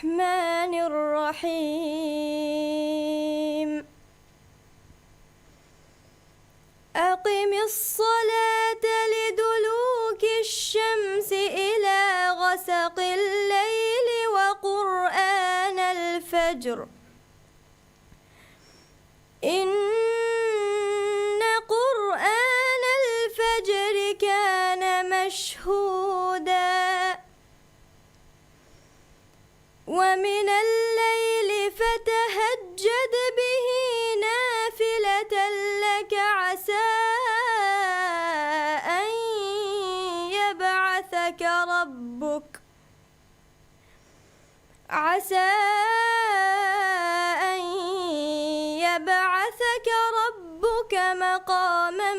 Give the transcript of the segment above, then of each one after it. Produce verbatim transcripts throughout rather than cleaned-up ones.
الرحمن الرحيم. أقم الصلاة لدلوك الشمس إلى غسق الليل وقرآن الفجر. إن قرآن الفجر كان مشهودا. ومن الليل فتهجد به نافلة لك عسى أن يبعثك ربك عسى أن يبعثك ربك مقاما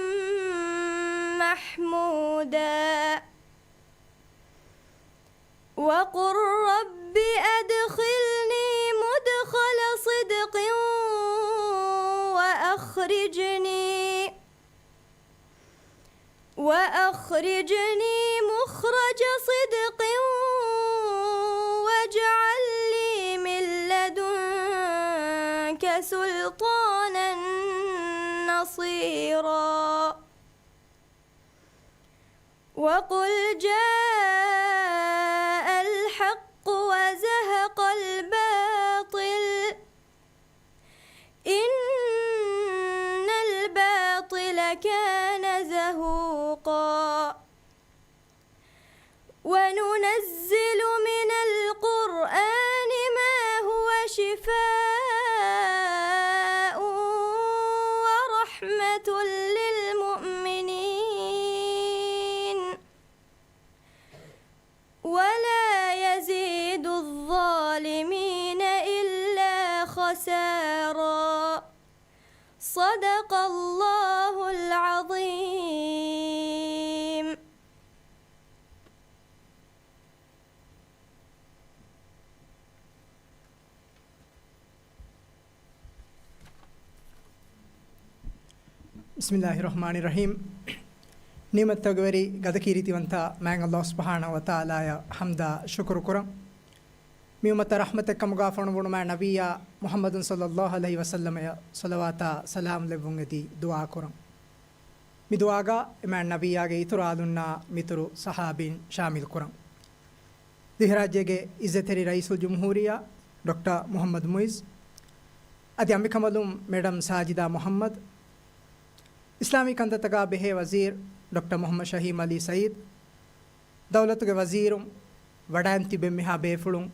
محمودا. وقل رب أدخلني مدخل صدق وأخرجني وأخرجني مخرج صدق واجعل لي من لدنك سلطانا نصيرا. وقل جاء الحق وزهق الباطل إن الباطل كان زهوقا. وننزل من القرآن ما هو شفاء ورحمة للمؤمنين ولا يزيد الظالمين إلا خسارا. صدق الله العظيم. بسم الله الرحمن الرحيم. ނިޢުމަތްތަކުގެ ވެރި ގަދަ ކީރިތިވަންތަ މާތް ﷲ ސުބްޙާނަހޫ ވަތަޢާލާއަށް ޙަމްދާ ޝުކުރު ކުރަން. މި އުއްމަތަށް ރަޙްމަތެއް ކަމުގާ ފޮނުވުނު މާތް ނަބިއްޔާ މުޙައްމަދު ޞައްލައްލާހު ޢަލައިހި ވަސައްލަމަށް ޞަލަވާތާ ސަލާމް ލެއްވުން އެދި ދުޢާ ކުރަން. މި ދުޢާގަ އެމާތް ނަބިއްޔާގެ އިތުރުއާލުންނާ މިތުރު ޞަޙާބީން ޝާމިލް ކުރަން. ދިވެހިރާއްޖޭގެ އިއްޒަތްތެރި ރައީސުލްޖުމްހޫރިއްޔާ ޑޮކްޓަރ މުޙައްމަދު މުޢިއްޒު، އަދި އަނބިކަނބަލުން މެޑަމް ސާޖިދާ މުޙައްމަދު، އިސްލާމީ ކަންތައްތަކާ ބެހޭ ވަޒީރު ޑޮކްޓަރ މުޙައްމަދު ޝަހީމް ޢަލީ ސަޢީދު، ދައުލަތުގެ ވަޒީރުން، ވަޑައިން ތިބި އެންމެހާ ބޭފުޅުން،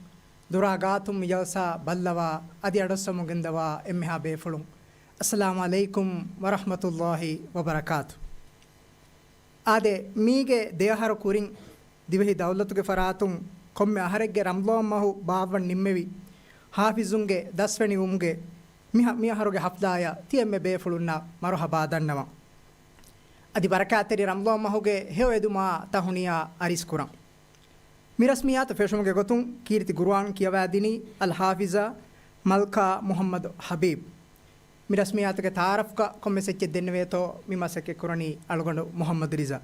ދުރާ ގާތުން މި ޖަލްސާ ބައްލަވާ، އަދި އަޑުއައްސަމުން ގެންދަވާ އެންމެހާ ބޭފުޅުން، އައްސަލާމު ޢަލައިކުމް ވަރަޙްމަތުﷲ ވަބަރަކާތު. އާދެ، މީގެ ދެއަހަރު ކުރިން ދިވެހި ދައުލަތުގެ ފަރާތުން ކޮންމެ އަހަރެއްގެ ރަމަޟާން މަހު ބާއްވަން ނިންމެވި ޙާފިޒުންގެ ދަސްވެނިވުމުގެ މި ހަ-، މި އަހަރުގެ ޙަފްލާއަށް ތިޔަ އެންމެ ބޭފުޅުންނަށް މަރުޙަބާ ދަންނަވަން. އަދި ބަރަކާތްތެރި ރަމަޟާން މަހުގެ ހެޔޮއެދުމާ ތަހުނިޔާ އަރިސްކުރަން. މި ރަސްމިއްޔާތު ފެށުމުގެ ގޮތުން ކީރިތި ޤުރުއާން ކިޔަވާދިނީ އަލް ޙާފިޒާ މަލްކާ މުޙައްމަދު ޙަބީބް. މި ރަސްމިއްޔާތުގެ ތަޢާރަފްގަ ކޮންމެސް އެއްޗެއް ދެންނެވޭތޯ، މި މަސައްކަތް ކުރަނީ އަޅުގަނޑު މުޙައްމަދު ރިޒާ.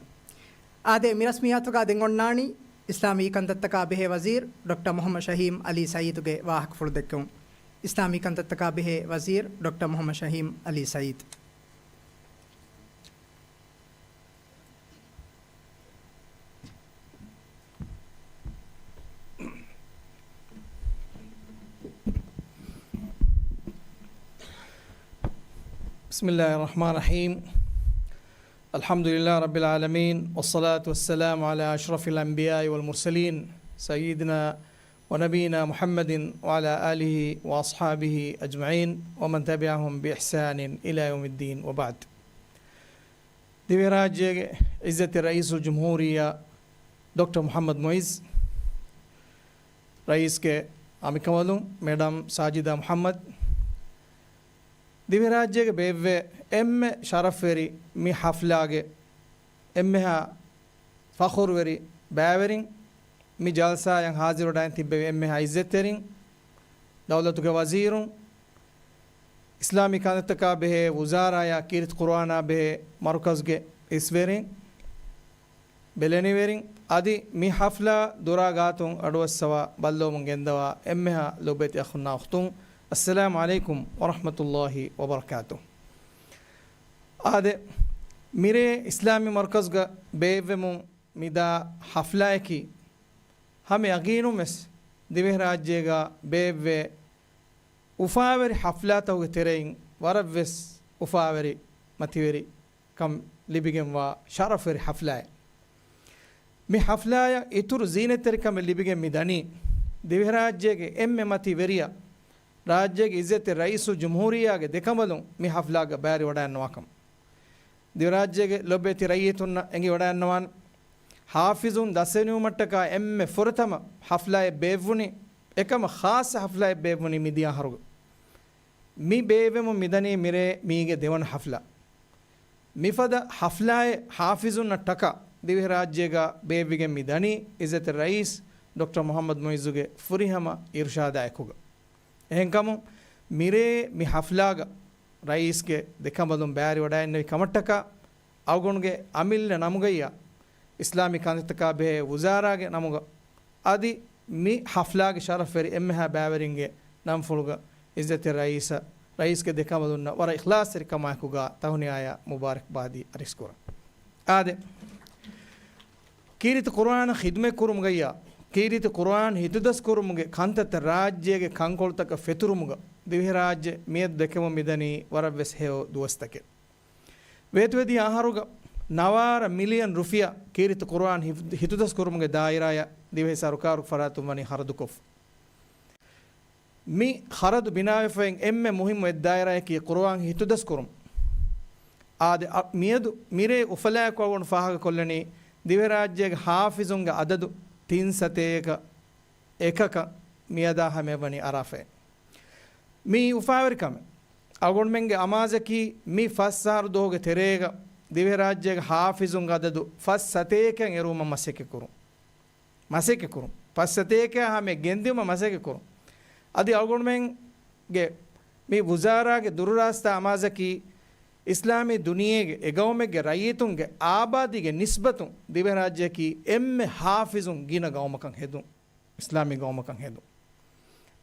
އާދެ، މި ރަސްމިއްޔާތުގަ ދެން އޮންނާނީ އިސްލާމީ ކަންތައްތަކާ ބެހޭ ވަޒީރު ޑޮކްޓަރ މުޙައްމަދު ޝަހީމް ޢަލީ ސަޢީދުގެ ވާހަކަފުޅު ދެއްކެވުން. އިސްލާމީ ކަންތައްތަކާ ބެހޭ ވަޒީރު ޑޮކްޓަރ މުޙައްމަދު ޝަހީމް ޢަލީ ސަޢީދު. بسم الله الرحمن الرحيم. الحمد لله رب العالمين، والصلاة والسلام على أشرف الأنبياء والمرسلين، سيدنا ونبينا محمد وعلى آله وأصحابه أجمعين، ومن تبعهم بإحسان إلى يوم الدين، وبعد. ދިވެހިރާއްޖޭގެ އިއްޒަތްތެރި ރައީސުލްޖުމްހޫރިއްޔާ ޑޮކްޓަރ މުޙައްމަދު މުޢިއްޒު، ރައީސްގެ އަނބިކަނބަލުން މެޑަމް ސާޖިދާ މުޙައްމަދު، ދިވެހިރާއްޖޭގެ ބޭއްވޭ އެންމެ ޝަރަފްވެރި މި ޙަފްލާގެ އެންމެހާ ފަޚުރުވެރި ބައިވެރިން، މި ޖަލްސާއަށް ޙާޟިރުވެޑައިން ތިއްބެވި އެންމެހާ އިއްޒަތްތެރިން، ދައުލަތުގެ ވަޒީރުން، އިސްލާމީ ކަންތައްތަކާ ބެހޭ ވުޒާރާއާ ކީރިތި ޤުރުއާނާ ބެހޭ މަރުކަޒުގެ އިސްވެރިން، ބެލެނިވެރިން، އަދި މި ޙަފްލާ ދުރާ ގާތުން އަޑުއައްސަވާ ބައްލަވަމުން ގެންދަވާ އެންމެހާ ލޮބުވެތި އަޚުންނާ އުޚްތުން، އައްސަލާމު ޢަލައިކުމް ވަރަޙްމަތުﷲ ވަބަރަކާތު. އާދެ، މިރޭ އިސްލާމީ މަރުކަޒުގަ ބޭއްވެމުން މިދާ ޙަފްލާއަކީ، ހަމަ ޔަގީނުން ވެސް ދިވެހިރާއްޖޭގަ ބޭއްވޭ އުފާވެރި ޙަފްލާތަކުގެ ތެރެއިން ވަރަށް ވެސް އުފާވެރި މަތިވެރި ކަން ލިބިގެންވާ ޝަރަފްވެރި ޙަފްލާއެއް. މި ޙަފްލާއަށް އިތުރު ޒީނަތްތެރިކަމެއް ލިބިގެން މި ދަނީ، ދިވެހިރާއްޖޭގެ އެންމެ މަތި ވެރިޔާ، ރާއްޖޭގެ އިއްޒަތްތެރި ރައީސުލްޖުމްހޫރިއްޔާގެ ދެކަނބަލުން މި ޙަފްލާގަ ބައިވެރިވަޑައިގަންނަވާކަމަށް ދިވެހިރާއްޖޭގެ ލޮބުވެތި ރައްޔިތުންނަށް އެނގިވަޑައިގަންނަވާނެ. ޙާފިޒުން ދަސްވެނިވުމަށްޓަކާ އެންމެ ފުރަތަމަ ޙަފްލާއެއް ބޭއްވުނީ، އެކަމަށް ޚާއްޞަ ޙަފްލާއެއް ބޭއްވުނީ މިދިޔަ އަހަރުގަ. މި ބޭއްވެމުން މިދަނީ މިރޭ މީގެ ދެވަނަ ޙަފްލާ. މިފަދަ ޙަފްލާއެއް ޙާފިޒުންނަށްޓަކާ ދިވެހިރާއްޖޭގަ ބޭއްވިގެން މި ދަނީ އިއްޒަތްތެރި ރައީސް ޑޮކްޓަރ މުޙައްމަދު މުޢިއްޒުގެ ފުރިހަމަ އިރުޝާދާ އެކުގަ. އެހެންކަމުން، މިރޭ މި ޙަފްލާގަ ރައީސްގެ ދެކަނބަލުން ބައިވެރިވަޑައިގެންނެވި ކަމަށްޓަކާ، އަޅުގަނޑުގެ އަމިއްލަ ނަމުގައްޔާ، އިސްލާމީ ކަންތައްތަކާ ބެހޭ ވުޒާރާގެ ނަމުގަ، އަދި މި ޙަފްލާގެ ޝަރަފްވެރި އެންމެހާ ބައިވެރިންގެ ނަންފުޅުގަ އިއްޒަތްތެރި ރައީސަށް، ރައީސްގެ ދެކަނބަލުންނަށް ވަރަށް އިޚްލާޞްތެރިކަމާއެކުގަ ތަހުނިޔާޔާ މުބާރަކްބާދީ އަރިސްކުރަން. އާދެ، ކީރިތި ޤުރުއާނަށް ޚިދުމަތްކުރުމުގައްޔާ، ކީރިތި ޤުރުއާން ހިތުދަސްކުރުމުގެ ކަންތައްތައް ރާއްޖޭގެ ކަންކޮޅުތަކަށް ފެތުރުމުގަ ދިވެހިރާއްޖެ މިއަދު ދެކެމުން މިދަނީ ވަރަށް ވެސް ހެޔޮ ދުވަސްތަކެއް. ވޭތުވެދިޔަ އަހަރުގަ ނަވާރަ މިލިޔަން ރުފިޔާ ކީރިތި ޤުރުއާން ހިފް-، ހިތުދަސްކުރުމުގެ ދާއިރާއަށް ދިވެހި ސަރުކާރުގެ ފަރާތުން ވަނީ ޚަރަދުކޮށްފަ. މި ޚަރަދު ބިނާވެފައި އެންމެ މުހިއްމު އެއްދާއިރާއަކީ ޤުރުއާން ހިތުދަސްކުރުން. އާދެ، އަ، މިއަދު މިރޭ އުފަލާއެކު އަޅުގަނޑު ފާހަގަކޮށްލަނީ، ދިވެހިރާއްޖޭގެ ޙާފިޒުންގެ އަދަދު ތިން ސަތޭކަ އެކަކަށް މިއަދާ ހަމަޔަށް ވަނީ އަރާފައެއް. މީ އުފާވެރި ކަމެއް. އަޅުގަނޑުމެންގެ އަމާޒަކީ މި ފަސް އަހަރު ދުވަހުގެ ތެރޭގަ ދިވެހިރާއްޖޭގެ ޙާފިޒުންގެ އަދަދު ފަސް ސަތޭކައަށް އެރުވުމަށް މަސައްކަތްކުރުން. މަސައްކަތްކުރުން. ފަސް ސަތޭކައާ ހަމަޔަށް ގެންދިއުމަށް މަސައްކަތްކުރުން. އަދި އަޅުގަނޑުމެންގެ މި ވުޒާރާގެ ދުރުރާސްތާ އަމާޒަކީ، އިސްލާމީ ދުނިޔޭގެ އެ ގައުމެއްގެ ރައްޔިތުންގެ އާބާދީގެ ނިސްބަތުން ދިވެހިރާއްޖެއަކީ އެންމެ ޙާފިޒުން ގިނަ ގައުމަކަށް ހެދުން. އިސްލާމީ ގައުމަކަށް ހެދުން.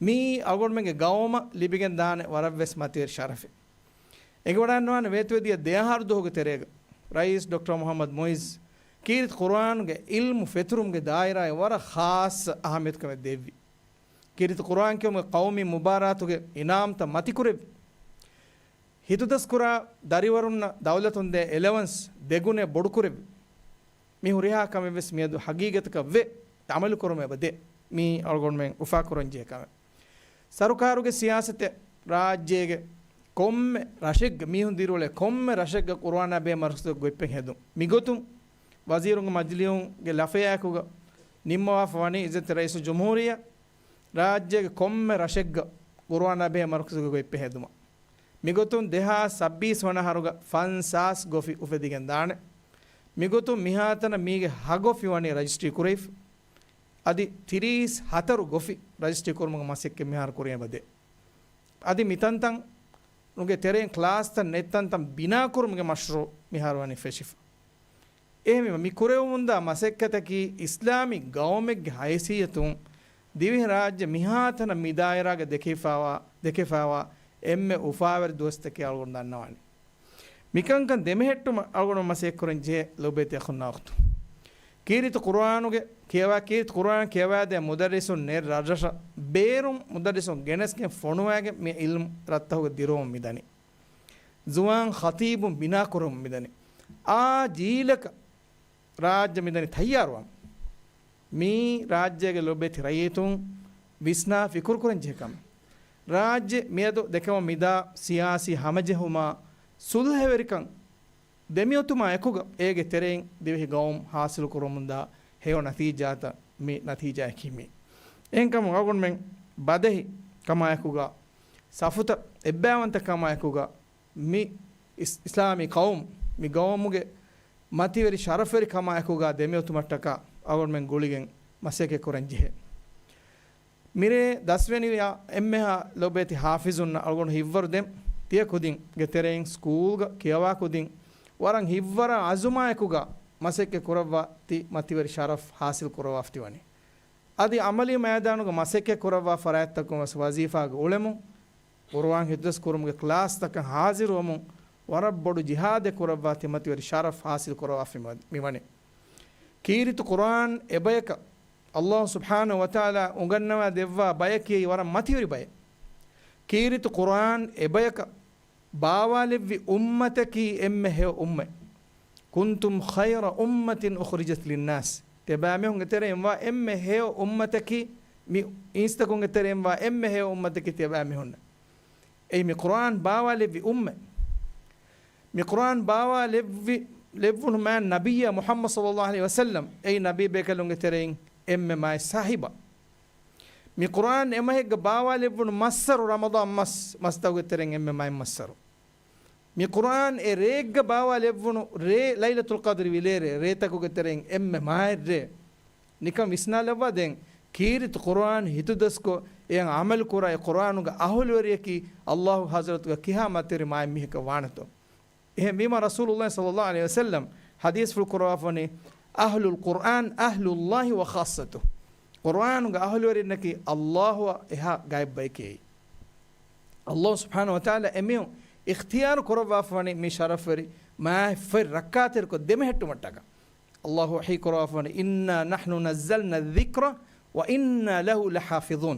މިއީ އަޅުގަނޑުމެންގެ ގައުމަށް ލިބިގެން ދާނެ ވަރަށް ވެސް މަތިވެރި ޝަރަފެއް. އެނގިވަޑައިގަންނަވާނެ ވޭތުވެދިޔަ ދެއަހަރު ދުވަހުގެ ތެރޭގަ ރައީސް ޑޮކްޓަރ މުޙައްމަދު މުޢިއްޒު ކީރިތި ޤުރުއާނުގެ ޢިލްމު ފެތުރުމުގެ ދާއިރާއަށް ވަރަށް ޚާއްޞަ އަހައްމިޔަތުކަމެއް ދެއްވި. ކީރިތި ޤުރުއާން ކިޔުމުގެ ޤައުމީ މުބާރާތުގެ އިނާމްތައް މަތިކުރެއްވި. ހިތުދަސްކުރާ ދަރިވަރުންނަށް ދައުލަތުން ދޭ އެލަވަންސް ދެގުނޭ ބޮޑުކުރެއްވި. މި ހުރިހާ ކަމެއް ވެސް މިއަދު ހަގީގަތަކަށް ވެ، އަމަލުކުރުމެއް އެބަދޭ. މީ އަޅުގަނޑުމެން އުފާކުރަންޖެހޭ ކަމެއް. ސަރުކާރުގެ ސިޔާސަތެއް ރާއްޖޭގެ ކޮންމެ ރަށެއްގަ މީހުން ދިރިއުޅޭ ކޮންމެ ރަށެއްގަ ޤުރުއާނާ ބެހޭ މަރުކަޒެއް ގޮތްޕެން ހެދުން. މިގޮތުން ވަޒީރުންގެ މަޖިލީހުގެ ލަފަޔާއެކުގަ ނިންމަވާފަ ވަނީ އިއްޒަތްތެރި ރައީސުލްޖުމްހޫރިއްޔާ ރާއްޖޭގެ ކޮންމެ ރަށެއްގަ ޤުރުއާނާ ބެހޭ މަރުކަޒުގެ ގޮތްޕެން ހެދުމަށް. މިގޮތުން ދެހާސް ސައްބީސް ވަނަ އަހަރުގަ ފަންސާސް ގޮފި އުފެދިގެން ދާނެ. މިގޮތުން މިހާތަނަށް މީގެ ހަ ގޮފި ވަނީ ރަޖިސްޓްރީ ކުރެވިފަ. އަދި ތިރީސް ހަތަރު ގޮފި ރަޖިސްޓްރީ ކުރުމުގެ މަސައްކަތް މިހާރު ކުރިއަށް އެބަދޭ. އަދި މިތަންތަނުގެ ތެރެއިން ކްލާސްތައް ނެތް ތަންތަން ބިނާކުރުމުގެ މަޝްރޫޢު މިހާރު ވަނީ ފެށިފަ. އެހެންވީމަ، މި ކުރެވެމުންދާ މަސައްކަތަކީ އިސްލާމީ ގައުމެއްގެ ހައިސިއްޔަތުން ދިވެހިރާއްޖެ މިހާތަނަށް މި ދާއިރާގަ ދެކެފައިވާ، ދެކެފައިވާ އެންމެ އުފާވެރި ދުވަސްތަކެއް އަޅުގަނޑު ދަންނަވާނީ. މިކަންކަން ދެމެހެއްޓުމަށް އަޅުގަނޑު މަސައްކަތްކުރަން ޖެހޭ ލޮބުވެތި އަޚުންނާ އުޚްތުން. ކީރިތި ޤުރުއާނުގެ ކިޔަވާ، ކީރިތި ޤުރުއާން ކިޔަވާދޭ މުދައްރިސުން ނެތް ރަށްރަށަށް ބޭރުން މުދައްރިސުން ގެނެސްގެން ފޮނުވާގެން މި ޢިލްމު ރަށްތަކުގަ ދިރުވަމުން މިދަނީ. ޒުވާން ޚަތީބުން ބިނާކުރަމުން މިދަނީ. އާ ޖީލަކަށް ރާއްޖެ މިދަނީ ތައްޔާރުވަމުން. މީ ރާއްޖޭގެ ލޮބުވެތި ރައްޔިތުން ވިސްނާ ފިކުރުކުރަން ޖެހޭ ކަމެއް. ރާއްޖެ މިއަދު ދެކެމުން މިދާ ސިޔާސީ ހަމަޖެހުމާ، ސުލްހަވެރިކަން ދެމިއޮތުމާ އެކުގަ އޭގެ ތެރެއިން ދިވެހި ގައުމު ހާސިލު ކުރަމުންދާ ހެޔޮ ނަތީޖާތައް މި ނަތީޖާއަކީ މީ. އެހެންކަމުން އަޅުގަނޑުމެން ބަދަހި ކަމާއެކުގަ، ސަފުތައް އެއްބައިވަންތަ ކަމާއެކުގަ، މި އިސް-، އިސްލާމީ ޤައުމު، މި ގައުމުގެ މަތިވެރި ޝަރަފްވެރި ކަމާއެކުގަ ދެމިއޮތުމަށްޓަކާ އަޅުގަނޑުމެން ގުޅިގެން މަސައްކަތް ކުރަން ޖެހޭ. މިރޭ ދަސްވެނިވިޔާ އެންމެހާ ލޮބުވެތި ޙާފިޒުންނަށް އަޅުގަނޑު ހިތްވަރު ދެން، ތިޔަ ކުދިންގެ ތެރެއިން ސްކޫލްގަ ކިޔަވާ ކުދިން ވަރަށް ހިތްވަރާ އަޒުމާއެކުގަ މަސައްކަތް ކުރައްވާ ތި މަތިވެރި ޝަރަފް ހާސިލް ކުރައްވާފަ ތިވަނީ. އަދި އަމަލީ މައިދާނުގަ މަސައްކަތް ކުރައްވާ ފަރާތްތަކުން ވެސް ވަޒީފާގަ އުޅެމުން، ޤުރުއާން ހިތުދަސް ކުރުމުގެ ކްލާސްތަކަށް ހާޒިރުވަމުން، ވަރަށް ބޮޑު ޖިހާދެއް ކުރައްވާ ތި މަތިވެރި ޝަރަފް ހާސިލް ކުރައްވާފަ މި، މިވަނީ. ކީރިތި ޤުރުއާން އެބަޔަކަށް، ﷲ ސުބްޙާނަހޫ ވަތަޢާލާ އުނގަންނަވާ ދެއްވާ ބަޔަކީ ވަރަށް މަތިވެރި ބަޔެއް. ކީރިތި ޤުރުއާން އެބަޔަކަށް ބާވާލެއްވި އުއްމަތަކީ އެންމެ ހެޔޮ އުއްމަތް. كنتم خير أمة أخرجت للناس. ތިޔަބައިމީހުންގެ ތެރެއިން ވާ އެންމެ ހެޔޮ އުއްމަތަކީ، މި އިންސްތަކުންގެ ތެރެއިން ވާ އެންމެ ހެޔޮ އުއްމަތަކީ ތިޔަބައިމީހުންނޭ. އެއީ މި ޤުރުއާން ބާވާލެއްވި އުއްމަތް. މި ޤުރުއާން ބާވާލެއްވި، ލެއްވުނު މާތް ނަބިއްޔާ މުޙައްމަދު ޞައްލައްލާހު ޢަލައިހި ވަސައްލަމް އެއީ ނަބީ ބޭކަލުންގެ ތެރެއިން އެންމެ މާތް ސާހިބާ. މި ޤުރުއާން އެމަހެއްގަ ބާވާލެއްވުނު މައްސަރު ރަމަޟާން މަސް، މަސްތަކުގެ ތެރެއިން އެންމެ މާތް މައްސަރު. މި ޤުރުއާން އެ ރޭއެއްގަ ބާވާލެއްވުނު ރޭ، ލައިލަތުލް ޤަދްރި ވިލޭރޭ، ރޭތަކުގެ ތެރެއިން އެންމެ މާތް ރޭ. ނިކަން ވިސްނާލައްވާ ދެން، ކީރިތި ޤުރުއާން ހިތުދަސްކޮށް، އެޔަށް ޢަމަލު ކުރާ އެ ޤުރުއާނުގެ އަހުލުވެރިޔަކީ ﷲ ޙަޟްރަތުގަ ކިހާ މަތިވެރި މާތް މީހަކަށް ވާނެތޯ؟ އެހެންވީމަ ރަސޫލުﷲ ޞައްލައްލާހު ޢަލައިހި ވަސައްލަމް ޙަދީޘްފުޅު ކުރައްވާފަވަނީ، أهل القرآن أهل الله وخاصته. ޤުރުއާނުގެ އަހުލުވެރިންނަކީ ﷲ އަށް އެހާ ގާތް ބަޔެކޭ. ﷲ ސުބްޙާނަހޫ ވަތަޢާލާ އެމީހުން އިޚްތިޔާރު ކުރައްވާފަވަނީ މި ޝަރަފްވެރި މާތް ފޮތް ރައްކާތެރިކޮށް ދެމެހެއްޓުމަށްޓަކާ. ﷲ ވަޙީ ކުރައްވާފަވަނީ، إنا نحن نزلنا الذكر وإنا له لحافظون.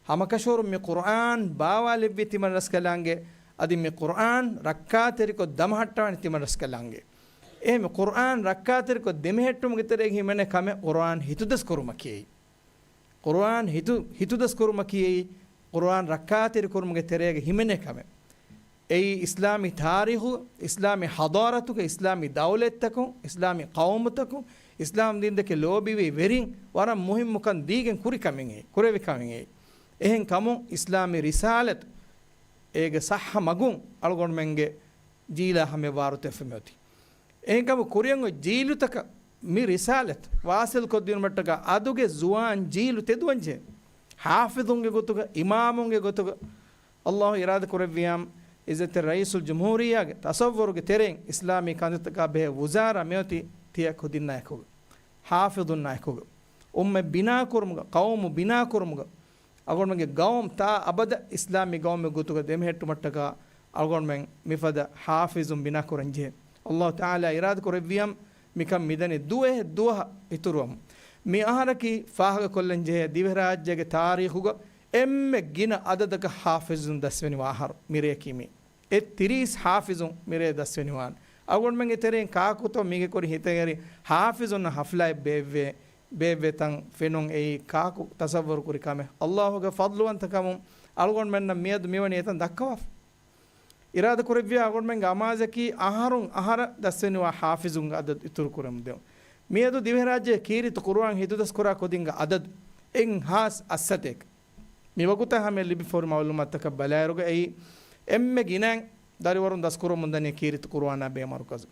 ހަމަކަށަވަރުން މި ޤުރުއާން ބާވާލެއްވީ ތިމަން ރަސްކަލާނގެ، އަދި މި ޤުރުއާން ރައްކާތެރިކޮށް ދަމަހައްޓަވަނީ ތިމަން ރަސްކަލާނގެ. އެހެން މި ޤުރުއާން ރައްކާތެރިކޮށް ދެމެހެއްޓުމުގެ ތެރޭގަ ހިމެނޭ ކަމެއް ޤުރުއާން ހިތުދަސްކުރުމަކީ. ޤުރުއާން ހިތު، ހިތުދަސްކުރުމަކީ ޤުރުއާން ރައްކާތެރިކުރުމުގެ ތެރޭގަ ހިމެނޭ ކަމެއް. އެއީ އިސްލާމީ ތާރީޚު، އިސްލާމީ ޙަޟާރަތުގެ، އިސްލާމީ ދައުލަތްތަކުން، އިސްލާމީ ޤައުމުތަކުން، އިސްލާމް ދީންދެކެ ލޯބިވި ވެރިން ވަރަށް މުހިއްމުކަން ދީގެން ކުރި ކަމެއް އެއީ، ކުރެވި ކަމެއް އެއީ. އެހެން ކަމުން އިސްލާމީ ރިސާލަތު އޭގެ ޞައްޙަ މަގުން އަޅުގަނޑުމެންގެ ޖީލާ ހަމަޔަށް ވާރުތެފަ މިއޮތީ. އެހެންކަމުން ކުރިއަށް އޮތް ޖީލުތަކަށް މި ރިސާލަތު ވާސިލްކޮށްދިނުމަށްޓަކާ އަދުގެ ޒުވާން ޖީލު ތެދުވަންޖެހޭ. ޙާފިޒުންގެ ގޮތުގަ، އިމާމުންގެ ގޮތުގަ، ﷲ އިރާދަ ކުރެއްވިޔާމު، ޢިއްޒަތްތެރި ރައީސުލް ޖުމްހޫރިއްޔާގެ ތަޞައްވުރުގެ ތެރެއިން އިސްލާމީ ކަންތައްތަކާ ބެހޭ ވުޒާރާ މިއޮތީ ތިޔަ ކުދިންނާ އެކުގަ، ޙާފިޒުންނާ އެކުގަ. އުއްމަތް ބިނާކުރުމުގަ، ޤައުމު ބިނާކުރުމުގަ، އަޅުގަނޑުމެންގެ ޤައުމު ތާ އަބަދަށް އިސްލާމީ ޤައުމެއް ގޮތުގަ ދެމެހެއްޓުމަށްޓަކާ އަޅުގަނޑުމެން މިފަދަ ޙާފިޒުން ބިނާކުރަންޖެހޭ. ﷲ ތަޢާލާ އިރާދަ ކުރެއްވިޔަމް، މިކަން މިދަނީ ދުވަހެއް ދުވަހަށް އިތުރުވަމުން. މި އަހަރަކީ ފާހަގަކޮށްލަންޖެހޭ ދިވެހިރާއްޖޭގެ ތާރީޚުގަ އެންމެ ގިނަ އަދަދަކަށް ޙާފިޒުން ދަސްވެނިވާ އަހަރު މިރެޔަކީ މި. އެ ތިރީސް ޙާފިޒުން މިރޭ ދަސްވެނިވާނެ. އަޅުގަނޑުމެންގެ ތެރެއިން ކާކުތޯ މީގެ ކުރި ހިތަށް އެރި ޙާފިޒުންނަށް ޙަފްލާއެއް ބޭއްވޭ، ބޭއްވޭތަން ފެނުން އެއީ ކާކު ތަޞައްވަރު ކުރި ކަމެއް. ﷲގެ ފަޟްލުވަންތަކަމުން އަޅުގަނޑުމެންނަށް މިއަދު މިވަނީ އެތަން ދައްކަވާފަ. އިރާދަ ކުރެއްވިޔާ އަޅުގަނޑުމެންގެ އަމާޒަކީ އަހަރުން އަހަރަށް ދަސްވެނިވާ ޙާފިޒުންގެ އަދަދު އިތުރު ކުރަމުން ދެވުން. މިއަދު ދިވެހިރާއްޖޭގެ ކީރިތި ޤުރުއާން ހިތުދަސްކުރާ ކުދިންގެ އަދަދު އެއް ހާސް އަށްސަތޭކަ. މިވަގުތަށް ހަމަޔަށް ލިބިފަހުރި މަޢުލޫމާތުތަކަށް ބަލާއިރުގަ އެއީ އެންމެ ގިނައިން ދަރިވަރުން ދަސްކުރަމުންދަނީ ކީރިތި ޤުރުއާނާ ބެހޭ މަރުކަޒު.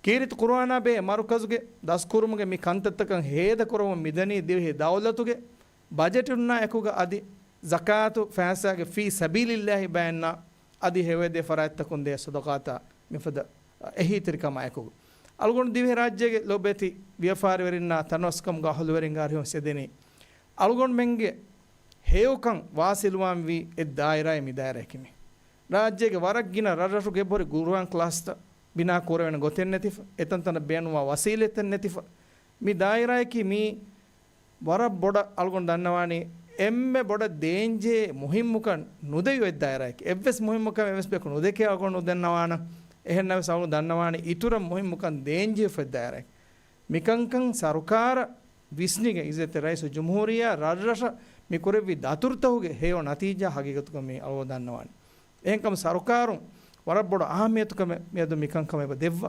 ކީރިތި ޤުރުއާނާ ބެހޭ މަރުކަޒުގެ ދަސްކުރުމުގެ މި ކަންތައްތަކަށް ހޭދަކުރަމުން މިދަނީ ދިވެހި ދައުލަތުގެ ބަޖެޓުންނާ އެކުގަ އަދި ޒަކާތު ފައިސާގެ ފީ ސަބީލިއްލާހި ބައެއްނާ އަދި ހެޔޮއެދޭ ފަރާތްތަކުން ދޭ ޞަދަޤާތާ މިފަދަ އެހީތެރިކަމާ އެކުގަ. އަޅުގަނޑު ދިވެހިރާއްޖޭގެ ލޮބުވެތި ވިޔަފާރިވެރިންނާ ތަނަވަސްކަމުގެ އަހުލުވެރިންގެ އަރިހުން ސެދެނީ އަޅުގަނޑުމެންގެ ހެޔޮކަން ވާސިލުވާންވީ އެއް ދާއިރާއެއް މި ދާއިރާއަކީ މި. ރާއްޖޭގެ ވަރަށް ގިނަ ރަށްރަށުގެ އެބަހުރި ޤުރުއާން ކްލާސްތައް ބިނާ ކުރެވޭނެ ގޮތެއް ނެތިފަ، އެތަންތަނަށް ބޭނުންވާ ވަސީލަތެއް ނެތިފަ. މި ދާއިރާއަކީ މީ ވަރަށް ބޮޑަށް އަޅުގަނޑު ދަންނަވާނީ އެންމެ ބޮޑަށް ދޭންޖެހޭ މުހިއްމުކަން ނުދެވި އޮތް ދާއިރާއެކޭ. އެއްވެސް މުހިއްމުކަމެއް އެއްވެސް ބަޔަކު ނުދެކޭ އަޅުގަނޑު ނުދަންނަވާނަން. އެހެންނަމަވެސް އަޅުގަނޑު ދަންނަވާނީ އިތުރަށް މުހިއްމުކަން ދޭންޖެހިފަ އޮތް ދާއިރާއެކޭ. މިކަންކަން ސަރުކާރަށް ވިސްނިގެން އިއްޒަތްތެރި ރައީސުލްޖުމްހޫރިއްޔާ ރަށްރަށަށް މި ކުރެއްވި ދަތުރުތަކުގެ ހެޔޮ ނަތީޖާ ހަގީގަތުގަ މި އަޅުގަނޑު ދަންނަވާނީ. އެހެންކަމުން ސަރުކާރުން ވަރަށް ބޮޑު އަހައްމިޔަތުކަމެއް މިއަދު މިކަންކަމަށް އެބަ ދެއްވާ.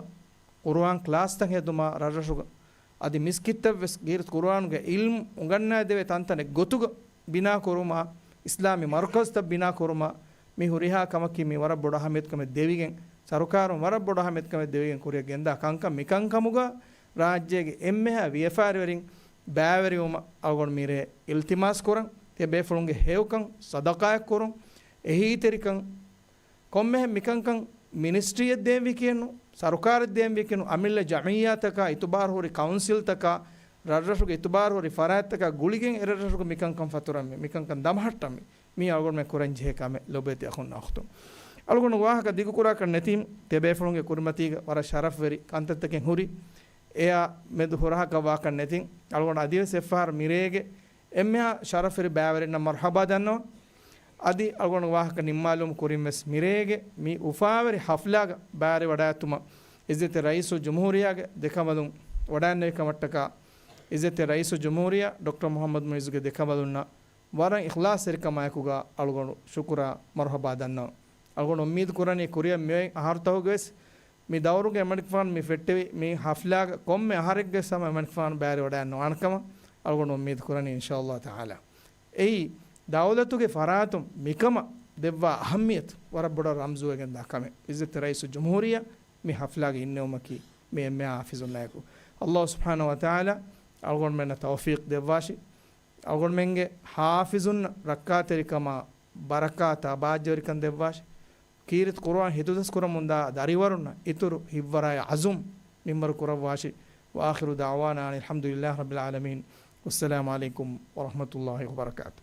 ޤުރުއާން ކްލާސްތައް ހެދުމާ ރަށްރަށުގަ އަދި މިސްކިތްތައް ވެސް ކީރިތި ޤުރުއާނުގެ ޢިލްމު އުނގަންނަވާދެވޭ ތަންތަނެއް ގޮތުގަ ބިނާކުރުމާ، އިސްލާމީ މަރުކަޒުތައް ބިނާކުރުމާ، މި ހުރިހާ ކަމަކީ މި ވަރަށް ބޮޑު އަހައްމިޔަތުކަމެއް ދެވިގެން، ސަރުކާރުން ވަރަށް ބޮޑު އަހައްމިޔަތުކަމެއް ދެވިގެން ކުރިއަށް ގެންދާ ކަންކަން. މިކަންކަމުގަ ރާއްޖޭގެ އެންމެހާ ވިޔަފާރިވެރިން ބައިވެރިވުމަށް އަޅުގަނޑު މިރޭ އިލްތިމާސް ކުރަން، ތިޔަބޭފުޅުންގެ ހެޔޮކަން ޞަދަޤާތް ކުރުން، އެހީތެރިކަން، ކޮންމެހެން މިކަންކަން މިނިސްޓްރީއެއް ދޭންވީކީއެއްނު، ސަރުކާރެއް ދޭންވީކީއެއްނު، އަމިއްލަ ޖަމިއްޔާތަކާ، އިތުބާރުހުރި ކައުންސިލްތަކާ، ރަށްރަށުގެ އިތުބާރުހުރި ފަރާތްތަކާ ގުޅިގެން އެރަށްރަށުގެ މިކަންކަން ފަތުރަންވީ، މިކަންކަން ދަމަހައްޓަންވީ. މީ އަޅުގަނޑުމެން ކުރަންޖެހޭ ކަމެއް ލޮބުވެތި އަޚުންނާ އުޚްތުން. އަޅުގަނޑު ވާހަކަ ދިގުކުރާކަށް ނެތީމު، ތިޔަބޭފުޅުންގެ ކުރިމަތީގަ ވަރަށް ޝަރަފްވެރި ކަންތައްތަކެއް ހުރި. އެއާ މެދު ހުރަހަކަށް ވާކަށް ނެތިން، އަޅުގަނޑު އަދިވެސް އެއްފަހަރު މިރޭގެ އެންމެހާ ޝަރަފްވެރި ބައިވެރިންނަށް މަރުޙަބާ ދަންނަވަން. އަދި އަޅުގަނޑު ވާހަކަ ނިންމާލުމުގެ ކުރިން ވެސް މިރޭގެ މި އުފާވެރި ޙަފްލާގަ ބައިވެރިވަޑައިގަތުމަށް ޢިއްޒަތްތެރި ރައީސުލްޖުމްހޫރިއްޔާގެ ދެކަނބަލުން ވަޑައިގެންނެވި ކަމަށްޓަކާ، ޢިއްޒަތްތެރި ރައީސުލްޖުމްހޫރިއްޔާ ޑޮކްޓަރ މުޙައްމަދު މުޢިއްޒުގެ ދެކަނބަލުންނަށް ވަރަށް އިޚްލާޞްތެރިކަމާއެކުގަ އަޅުގަނޑު ޝުކުރާ މަރުޙަބާ ދަންނަވަން. އަޅުގަނޑު އުއްމީދު ކުރަނީ ކުރިއަށް މިއޮތް އަހަރުތަކުގަވެސް މި ދައުރުގެ އެމަނިކުފާނު މި ފެއްޓެވި މި ޙަފްލާގަ ކޮންމެ އަހަރެއްގަވެސް ހަމަ އެމަނިކުފާނު ބައިވެރިވަޑައިގަންނަވާނެ ކަމަށް އަޅުގަނޑު އުއްމީދު ކުރަނީ އިންޝާﷲ ތަޢާލާ. އެއީ، ދައުލަތުގެ ފަރާތުން މިކަމަށް ދެއްވާ އަހައްމިޔަތު ވަރަށް ބޮޑަށް ރަމްޒުވެގެންދާ ކަމެއް. ޢިއްޒަތްތެރި ރައީސުލްޖުމްހޫރިއްޔާ މި ޙަފްލާގަ އިންނެވުމަކީ މި އެންމެހާ ޙާފިޒުންނާއެކު. ﷲ ސުބްޙާނަހޫ ވަތަޢާލާ އަޅުގަނޑުމެންނަށް ތައުފީޤް ދެއްވާށި. އަޅުގަނޑުމެންގެ ޙާފިޒުންނަށް ރައްކާތެރިކަމާ ބަރަކާތާ ބާއްޖަވެރިކަން ދެއްވާށި. ކީރިތި ޤުރުއާން ހިތުދަސްކުރަމުންދާ ދަރިވަރުންނަށް އިތުރު ހިތްވަރާއި ޢަޒުމް މިންވަރު ކުރައްވާށި. وآخر دعوانا أن الحمد لله رب العالمين. والسلام عليكم ورحمة الله وبركاته.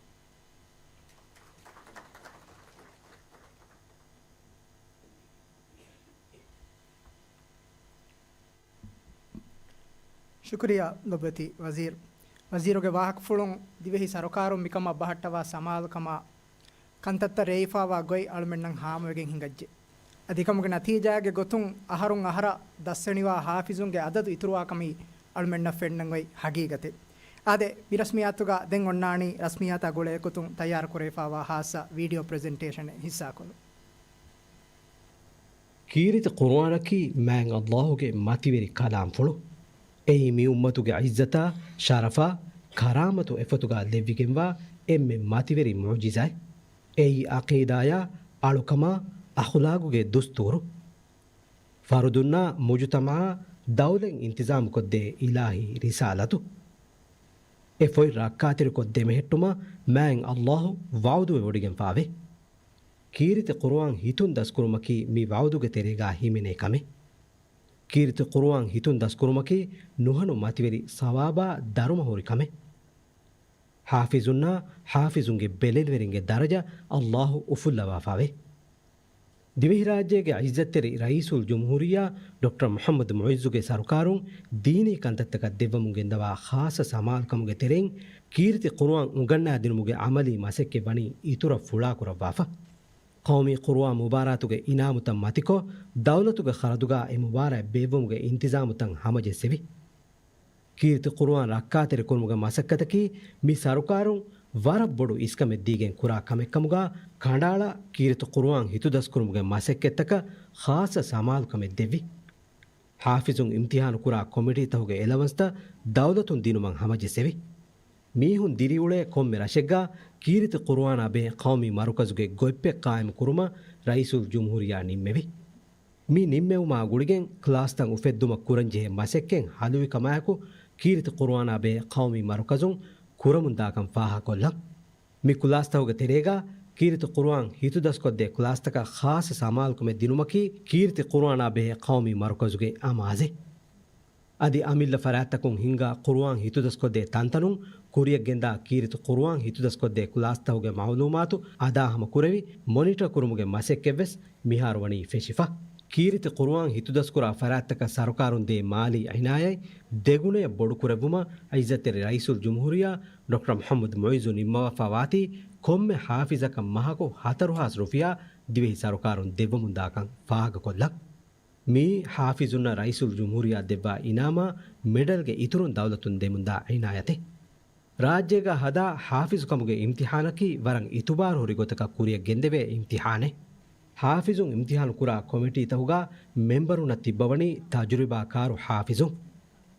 ޝުކުރިއްޔާ ލޮބުވެތި ވަޒީރު. ވަޒީރުގެ ވާހަކަފުޅުން ދިވެހި ސަރުކާރުން މިކަމަށް ބަހައްޓަވާ ސަމާލުކަމާ، ކަންތައްތައް ރޭވިފާވާ ގޮތް އަޅުމެންނަށް ހާމަވެގެން ހިނގައްޖެ. އަދި ކަމުގެ ނަތީޖާގެ ގޮތުން އަހަރުން އަހަރަށް ދަސްވެނިވާ ހާފިޒުންގެ އަދަދު އިތުރުވާކަމީ އަޅުމެންނަށް ފެންނަން އޮތް ހަގީގަތެއް. އާދެ، މި ރަސްމިއްޔާތުގަ ދެން އޮންނާނީ ރަސްމިއްޔާތާ ގުޅޭގޮތުން ތައްޔާރު ކުރެވިފާވާ ހާއްސަ ވީޑިއޯ ޕްރެޒެންޓޭޝަނެއް ހިއްސާކޮށްލުން. ކީރިތި ޤުރުއާނަކީ މާތް ﷲ ގެ މަތިވެރި ކަލާމްފުޅު. އެއީ މި އުއްމަތުގެ ޢިއްޒަތާ، ޝަރަފާ، ކަރާމަތު އެފަތުގަ ލެއްވިގެންވާ އެންމެ މަތިވެރި މުޢުޖިޒާއެއް. އެއީ ޢަޤީދާޔާ، އަޅުކަމާ، އަޚުލާގުގެ ދުސްތޫރު. ފަރުދުންނާ މުޖުތަމަޢާ ދައުލަތް އިންތިޒާމުކޮށްދޭ އިލާހީ ރިސާލަތު. އެ ފޮތް ރައްކާތެރިކޮށް ދެމެހެއްޓުމަށް މާތް ﷲ ވަޢުދުވެވޮޑިގެންފާވޭ. ކީރިތި ޤުރުއާން ހިތުން ދަސްކުރުމަކީ މި ވަޢުދުގެ ތެރޭގަ ހިމެނޭ ކަމެއް. ކީރިތި ޤުރުއާން ހިތުން ދަސްކުރުމަކީ ނުހަނު މަތިވެރި ސަވާބާ ދަރުމަ ހުރި ކަމެއް. ޙާފިޒުންނާ ޙާފިޒުންގެ ބެލެނިވެރިންގެ ދަރަޖަ ﷲ އުފުއްލަވާފާވޭ. ދިވެހިރާއްޖޭގެ ޢިއްޒަތްތެރި ރައީސުލްޖުމްހޫރިއްޔާ ޑޮކްޓަރ މުޙައްމަދު މުޢިއްޒުގެ ސަރުކާރުން ދީނީ ކަންތައްތަކަށް ދެއްވަމުން ގެންދަވާ ޚާއްޞަ ސަމާލުކަމުގެ ތެރެއިން ކީރިތި ޤުރުއާން އުނގަންނާދިނުމުގެ ޢަމަލީ މަސައްކަތް ވަނީ އިތުރަށް ފުޅާކުރައްވާފަ. ޤައުމީ ޤުރުއާން މުބާރާތުގެ އިނާމުތައް މަތިކޮށް، ދައުލަތުގެ ޚަރަދުގަ އެ މުބާރާތް ބޭއްވުމުގެ އިންތިޒާމުތައް ހަމަޖެއްސެވި. ކީރިތި ޤުރުއާން ރައްކާތެރިކުރުމުގެ މަސައްކަތަކީ މި ސަރުކާރުން ވަރަށް ބޮޑު އިސްކަމެއް ދީގެން ކުރާ ކަމެއްކަމުގަ ކަނޑައަޅާ، ކީރިތި ޤުރުއާން ހިތުދަސްކުރުމުގެ މަސައްކަތްތަކަށް ޚާއްޞަ ސަމާލުކަމެއް ދެއްވި. ޙާފިޒުން އިމްތިޙާނު ކުރާ ކޮމިޓީތަކުގެ އެލަވަންސްތައް ދައުލަތުން ދިނުމަށް ހަމަޖެއްސެވި. މީހުން ދިރިއުޅޭ ކޮންމެ ރަށެއްގަ ކީރިތި ޤުރުއާނާ ބެހޭ ޤައުމީ މަރުކަޒުގެ ގޮތްޕެއް ޤާއިމު ކުރުމަށް ރައީސުލްޖުމްހޫރިއްޔާ ނިންމެވި. މި ނިންމެވުމާ ގުޅިގެން ކްލާސްތައް އުފެއްދުމަށް ކުރަންޖެހޭ މަސައްކަތް ހަލުވިކަމާއެކު، ކީރިތި ޤުރުއާނާ ބެހޭ ޤައުމީ މަރުކަޒުން ކުރަމުންދާކަން ފާހަގަކޮށްލަން. މި ކްލާސްތަކުގެ ތެރޭގަ ކީރިތި ޤުރުއާން ހިތުދަސްކޮށްދޭ ކްލާސްތަކަށް ޚާއްޞަ ސަމާލުކަމެއް ދިނުމަކީ ކީރިތި ޤުރުއާނާ ބެހޭ ޤައުމީ މަރުކަޒުގެ އަމާޒެއް. އަދި އަމިއްލަ ފަރާތްތަކުން ހިންގާ ޤުރުއާން ހިތުދަސްކޮށްދޭ ތަންތަނުން ކުރިއަށްގެންދާ ކީރިތި ޤުރުއާން ހިތުދަސްކޮށްދޭ ކްލާސްތަކުގެ މަޢުލޫމާތު އަދާހަމަކުރެވި، މޮނިޓަރ ކުރުމުގެ މަސައްކަތްވެސް މިހާރު ވަނީ ފެށިފަ. ކީރިތި ޤުރުއާން ހިތުދަސްކުރާ ފަރާތްތަކަށް ސަރުކާރުން ދޭ މާލީ އިނާޔަތް ދެގުނަޔަށް ބޮޑުކުރެއްވުމަށް ޢިއްޒަތްތެރި ރައީސުލްޖުމްހޫރިއްޔާ ޑޮކްޓަރ މުޙައްމަދު މުޢިއްޒު ނިންމަވާފާވާތީ، ކޮންމެ ޙާފިޒަކަށް މަހަކު ހަތަރު ހާސް ރުފިޔާ ދިވެހި ސަރުކާރުން ދެއްވަމުންދާކަން ފާހަގަކޮށްލަން. މިއީ ޙާފިޒުންނަށް ރައީސުލްޖުމްހޫރިއްޔާ ދެއްވާ އިނާމާ މެޑަލްގެ އިތުރުން ދައުލަތުން ދެމުންދާ އިނާޔަތެއް. ރާއްޖޭގަ ހަދާ ޙާފިޒުކަމުގެ އިމްތިޙާނަކީ ވަރަށް އިތުބާރުހުރި ގޮތަކަށް ކުރިއަށް ގެންދެވޭ އިމްތިޙާނެއް. ޙާފިޒުން އިމްތިޙާނު ކުރާ ކޮމިޓީތަކުގަ މެމްބަރުންނަށް ތިއްބަވަނީ ތަޖުރިބާކާރު ޙާފިޒުން.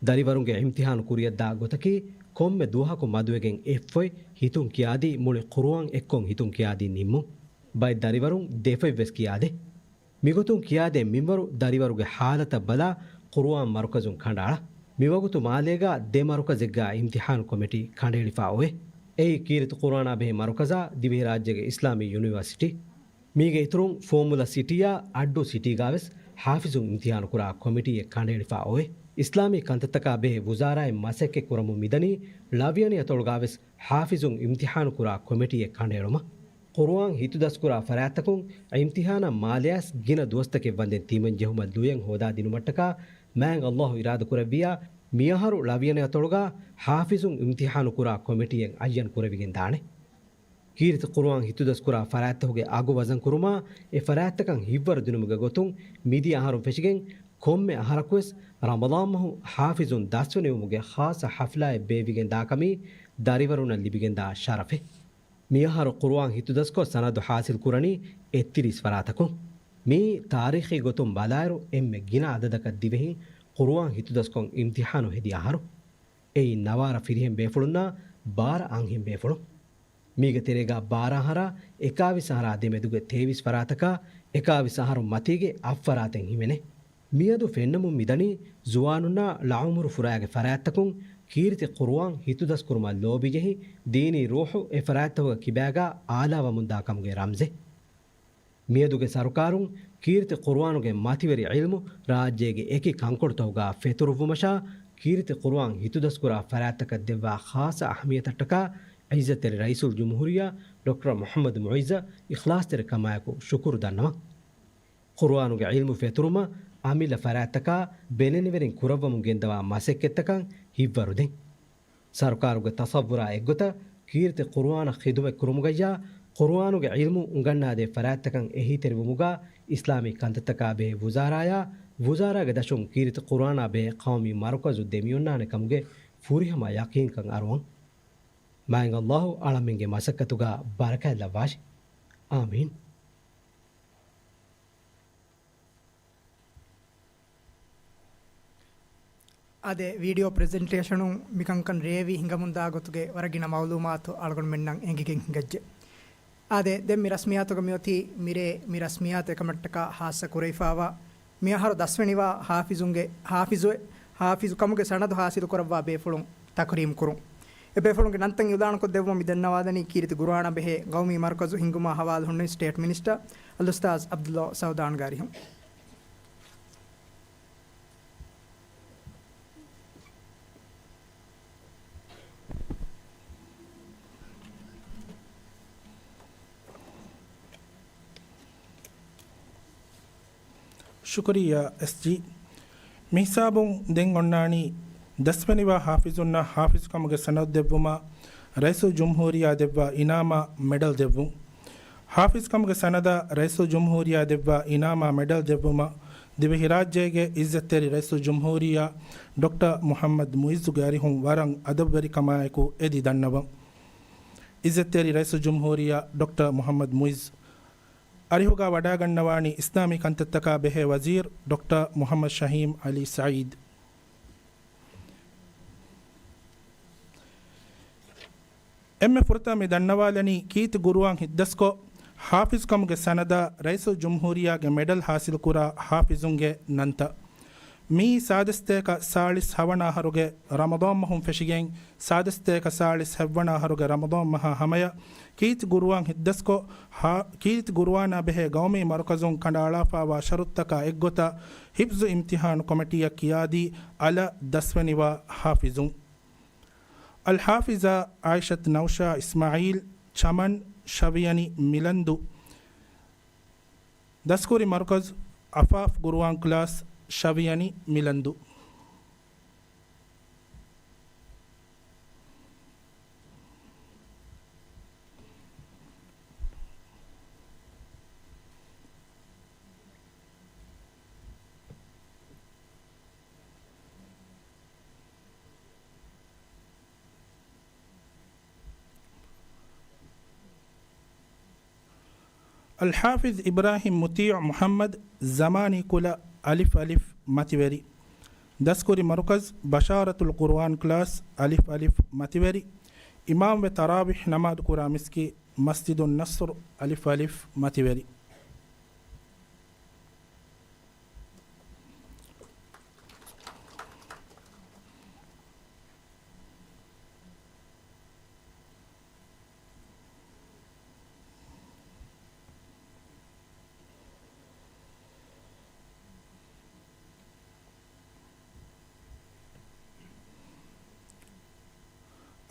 ދަރިވަރުންގެ އިމްތިޙާނު ކުރިއަށްދާ ގޮތަކީ ކޮންމެ ދުވަހަކު މަދުވެގެން އެއްފޮތް ހިތުން ކިޔާދީ މުޅި ޤުރުއާން އެއްކޮށް ހިތުން ކިޔާދީ ނިންމުން. ބައެއް ދަރިވަރުން ދެފޮތްވެސް ކިޔާދޭ. މިގޮތުން ކިޔާދޭ މިންވަރު ދަރިވަރުގެ ޙާލަތަށް ބަލާ ޤުރުއާން މަރުކަޒުން ކަނޑައަޅާ. މިވަގުތު މާލޭގަ ދެ މަރުކަޒެއްގަ އިމްތިޙާނު ކޮމިޓީ ކަނޑައެޅިފަ އޮވޭ. އެއީ ކީރިތި ޤުރުއާނާ ބެހޭ މަރުކަޒާ ދިވެހިރާއްޖޭގެ އިސްލާމީ ޔުނިވަރސިޓީ. މީގެ އިތުރުން ފޯމުލަ ސިޓީއާ އައްޑޫ ސިޓީގާވެސް ޙާފިޒު އިމްތިޙާނު ކުރާ ކޮމިޓީއެއް ކަނޑައެޅިފަ އޮވޭ. އިސްލާމީ ކަންތައްތަކާ ބެހޭ ވުޒާރާއެއް މަސައްކަތް ކުރަމުން މިދަނީ ޅަވިޔަނި އަތޮޅުގާވެސް ޙާފިޒުން އިމްތިޙާނު ކުރާ ކޮމިޓީއެއް ކަނޑައެޅުމަށް. ޤުރުއާން ހިތުދަސްކުރާ ފަރާތްތަކުން އިމްތިޙާނަށް މާލެޔަސް ގިނަ ދުވަސްތަކެއް ވަންދެން ތިމަންޖެހުމަށް ލުޔެއް ހޯދާ ދިނުމަށްޓަކާ މާތް ﷲ އިރާދަކުރެއްވިއްޔާ، މިއަހަރު ޅަވިޔަނި އަތޮޅުގާ ޙާފިޒުން އިމްތިޙާނު ކުރާ ކޮމިޓީއެއް އައްޔަން ކުރެވިގެން ދާނެ. ކީރިތި ޤުރުއާން ހިތުދަސްކުރާ ފަރާތްތަކުގެ އަގު ވަޒަން ކުރުމާ، އެ ފަރާތްތަކަށް ހިތްވަރު ދިނުމުގެ ގޮތުން މިދިޔަ އަހަރުން ފެށިގެން ކޮންމެ އަހަރަކުވެސް ރަމަޟާން މަހު ޙާފިޒުން ދަސްވެނިވުމުގެ ޚާއްޞަ ޙަފްލާއެއް ބޭއްވިގެން ދާކަމީ ދަރިވަރުންނަށް ލިބިގެންދާ ޝަރަފެއް. މިއަހަރު ޤުރުއާން ހިތުދަސްކޮށް ސަނަދު ޙާޞިލް ކުރަނީ އެއްތިރީސް ފަރާތަކުން. މިއީ ތާރީޚީ ގޮތުން ބަލާއިރު އެންމެ ގިނަ އަދަދަކަށް ދިވެހިން ޤުރުއާން ހިތުދަސްކޮށް އިމްތިޙާނު ހެދި އަހަރު. އެއީ ނަވާރަ ފިރިހެން ބޭފުޅުންނާ ބާރަ އަންހެން ބޭފުޅުން. މީގެ ތެރޭގާ ބާރަ އަހަރާ އެކާވީސް އަހަރާ ދެމެދުގެ ތޭވީސް ފަރާތަކާ އެކާވީސް އަހަރު މަތީގެ އަށް ފަރާތެއް ހިމެނޭ. މިއަދު ފެންނަމުން މިދަނީ ޒުވާނުންނާ ޅައުމުރު ފުރާގެ ފަރާތްތަކުން ކީރިތި ޤުރުއާން ހިތުދަސްކުރުމަށް ލޯބިޖެހި، ދީނީ ރޫޙު އެ ފަރާތްތަކުގެ ކިބާގާ އާލާވަމުންދާ ކަމުގެ ރަމްޒެއް. މިއަދުގެ ސަރުކާރުން ކީރިތި ޤުރުއާނުގެ މަތިވެރި ޢިލްމު ރާއްޖޭގެ އެކި ކަންކޮޅުތަކުގާ ފެތުރުއްވުމަށާ، ކީރިތި ޤުރުއާން ހިތުދަސްކުރާ ފަރާތްތަކަށް ދެއްވާ ޚާއްޞަ އަހައްމިޔަތަށްޓަކާ، ޢިއްޒަތްތެރި ރައީސުލްޖުމްހޫރިއްޔާ ޑޮކްޓަރ މުޙައްމަދު މުޢިއްޒަށް އިޚްލާޞްތެރިކަމާއެކު ޝުކުރު ދަންނަވަން. ޤުރުއާނުގެ ޢިލްމު ފެތުރުމަށް އަމިއްލަ ފަރާތްތަކާ ބެލެނިވެރިން ކުރައްވަމުން ގެންދަވާ މަސައްކަތްތަކަށް ހިތްވަރުދޭން. ސަރުކާރުގެ ތަޞައްވުރާ އެއްގޮތަށް، ކީރިތި ޤުރުއާނަށް ޚިދުމަތް ކުރުމުގައްޔާ، ޤުރުއާނުގެ ޢިލްމު އުނގަންނާދޭ ފަރާތްތަކަށް އެހީތެރިވުމުގާ، އިސްލާމީ ކަންތައްތަކާ ބެހޭ ވުޒާރާޔާ، ވުޒާރާގެ ދަށުން ކީރިތި ޤުރުއާނާ ބެހޭ ޤައުމީ މަރުކަޒު ދެމިއޮންނާނެ ކަމުގެ ފުރިހަމަ ޔަޤީންކަން އަރުވަން. މާތް ﷲ އަޅަމެންގެ މަސައްކަތުގާ ބަރަކާތް ލައްވާށި. އާމީން. އާދެ، ވީޑިއޯ ޕްރެޒެންޓޭޝަނުން މިކަންކަން ރޭވި ހިނގަމުންދާ ގޮތުގެ ވަރަށް ގިނަ މަޢުލޫމާތު އަޅުގަނޑުމެންނަށް އެނގިގެން ހިނގައްޖެ. އާދެ، ދެން މި ރަސްމިއްޔާތުގަ މިއޮތީ މިރޭ މި ރަސްމިއްޔާތު އެކަމަށްޓަކާ ޚާއްޞަ ކުރެވިފާވާ މިއަހަރު ދަސްވެނިވާ ޙާފިޒުންގެ، ޙާފިޒު، ޙާފިޒު ކަމުގެ ސަނަދު ޙާޞިލު ކުރައްވާ ބޭފުޅުން ތަކުރީމް ކުރުން. އެ ބޭފުޅުންގެ ނަންތައް އިޢުލާނުކޮށްދެއްވުމަށް މި ދަންނަވާލަނީ ކީރިތި ޤުރުއާނާ ބެހޭ ޤައުމީ މަރުކަޒު ހިންގުމާ ޙަވާލު ހުންނެވި ސްޓޭޓް މިނިސްޓަރ އަލްއުސްތާޛް ޢަބްދުﷲ ސަޢުދާންގެ އަރިހުން. ޝުކުރިއްޔާ، އެސްޖީ. މިހިސާބުން ދެން އޮންނާނީ ދަސްވެނިވާ ޙާފިޒުންނަށް ޙާފިޒުކަމުގެ ސަނަދު ދެއްވުމަށް ރައީސުލްޖުމްހޫރިއްޔާ ދެއްވާ އިނާމާ މެޑަލް ދެއްވުން. ޙާފިޒުކަމުގެ ސަނަދަށް ރައީސުލްޖުމްހޫރިއްޔާ ދެއްވާ އިނާމާ މެޑަލް ދެއްވުމަށް ދިވެހިރާއްޖޭގެ ޢިއްޒަތްތެރި ރައީސުލްޖުމްހޫރިއްޔާ ޑޮކްޓަރ މުޙައްމަދު މުޢިއްޒުގެ އަރިހުން ވަރަށް އަދަބުވެރިކަމާއެކު އެދި ދަންނަވަން. ޢިއްޒަތްތެރި ރައީސުލްޖުމްހޫރިއްޔާ ޑޮކްޓަރ މުޙައްމަދު މުޢިއްޒު. އަރިހުގާ ވަޑައިގަންނަވާނީ އިސްލާމީ ކަންތައްތަކާ ބެހޭ ވަޒީރު ޑޮކްޓަރ މުޙައްމަދު ޝަހީމް ޢަލީ ސަޢީދު. އެންމެ ފުރަތަމަ މި ދަންނަވާލަނީ ކީރިތި ޤުރުއާން ހިތްދަސްކޮށް، ޙާފިޒުކަމުގެ ސަނަދާ ރައީސުލްޖުމްހޫރިއްޔާގެ މެޑަލް ޙާޞިލުކުރާ ޙާފިޒުންގެ ނަންތައް. މިއީ ސާދަސްތޭކަ ސާޅީސް ހަވަނަ އަހަރުގެ ރަމަޟާން މަހުން ފެށިގެން، ސާދަސްތޭކަ ސާޅީސް ހައްވަނަ އަހަރުގެ ރަމަޟާން މަހާ ހަމަޔަށް، ކީރިތި ޤުރުއާން ހިތްދަސްކޮށް، ހާ، ކީރިތި ޤުރުއާނާ ބެހޭ ޤައުމީ މަރުކަޒުން ކަނޑައަޅާފާވާ ޝަރުތުތަކާ އެއްގޮތަށް، ޙިފްޒު އިމްތިޙާނު ކޮމިޓީއަށް ކިޔާދީ، އަލަށް ދަސްވެނިވާ ޙާފިޒުން. އަލްޙާފިޒާ ޢާއިޝަތު ނައުޝާ އިސްމާޢީލް، ޗަމަން، ޝަވިޔަނި މިލަންދު. ދަސްކުރި މަރުކަޒު، ޢަފާފް ޤުރުއާން ކްލާސް، ޝަވިޔަނި މިލަންދު. އަލްޙާފިޒް އިބްރާހީމް މުޠީޢު މުޙައްމަދު، ޒަމާނީ ކުލަ، އަލިފް އަލިފް މަތިވެރި. ދަސްކުރި މަރުކަޒު، ބަޝާރަތުލް ޤުރުއާން ކްލާސް، އަލިފް އަލިފް މަތިވެރި. އިމާމްވެ ތަރާވީޙް ނަމާދު ކުރާ މިސްކިތް، މަސްޖިދުއް ނަޞްރު، އަލިފް އަލިފް މަތިވެރި.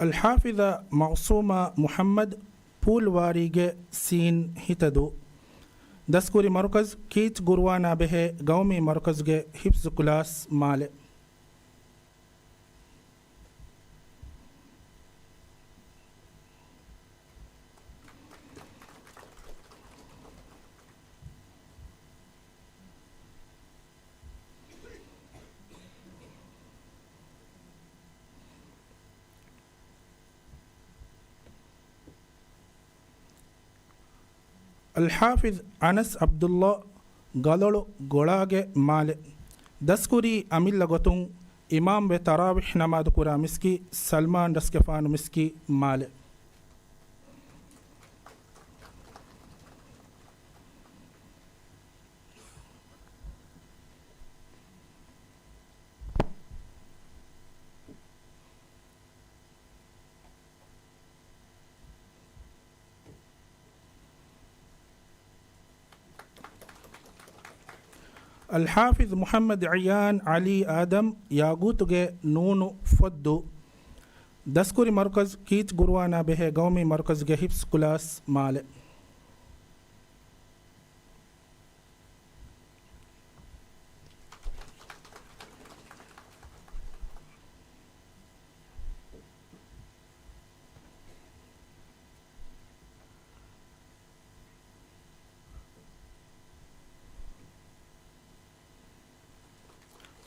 އަލްޙާފިޡާ މަޢުޞޫމާ މުޙައްމަދު، ޕޫލް ވާރީގެ ސީން ހިތަދޫ. ދަސްކުރި މަރުކަޒު ކީތް ގުރުއާނާ ބެހޭ ގައުމީ މަރުކަޒުގެ ޙިފްޒު ކުލާސް މާލެ. އަލްޙާފިޡް އަނަސް ޢަބްދުﷲ، ގަލޮޅު ގޮޅާގެ މާލެ. ދަސްކުރީ އަމިއްލަ ގޮތުން އިމާމްވެ ތަރާވިޙް ނަމާދު ކުރާ މިސްކިތް، ސަލްމާން ރަސްގެފާނު މިސްކިތް މާލެ. އަލްޙާފިޡް މުޙައްމަދު ޢައްޔާން ޢަލީ އާދަމް ޔާގޫތުގެ ނޫނު ފޮއްދޫ. ދަސްކުރި މަރުކަޒު ކީތް ގުރުއާނާ ބެހޭ ގައުމީ މަރުކަޒުގެ ޙިފްޒު ކުލާސް މާލެ.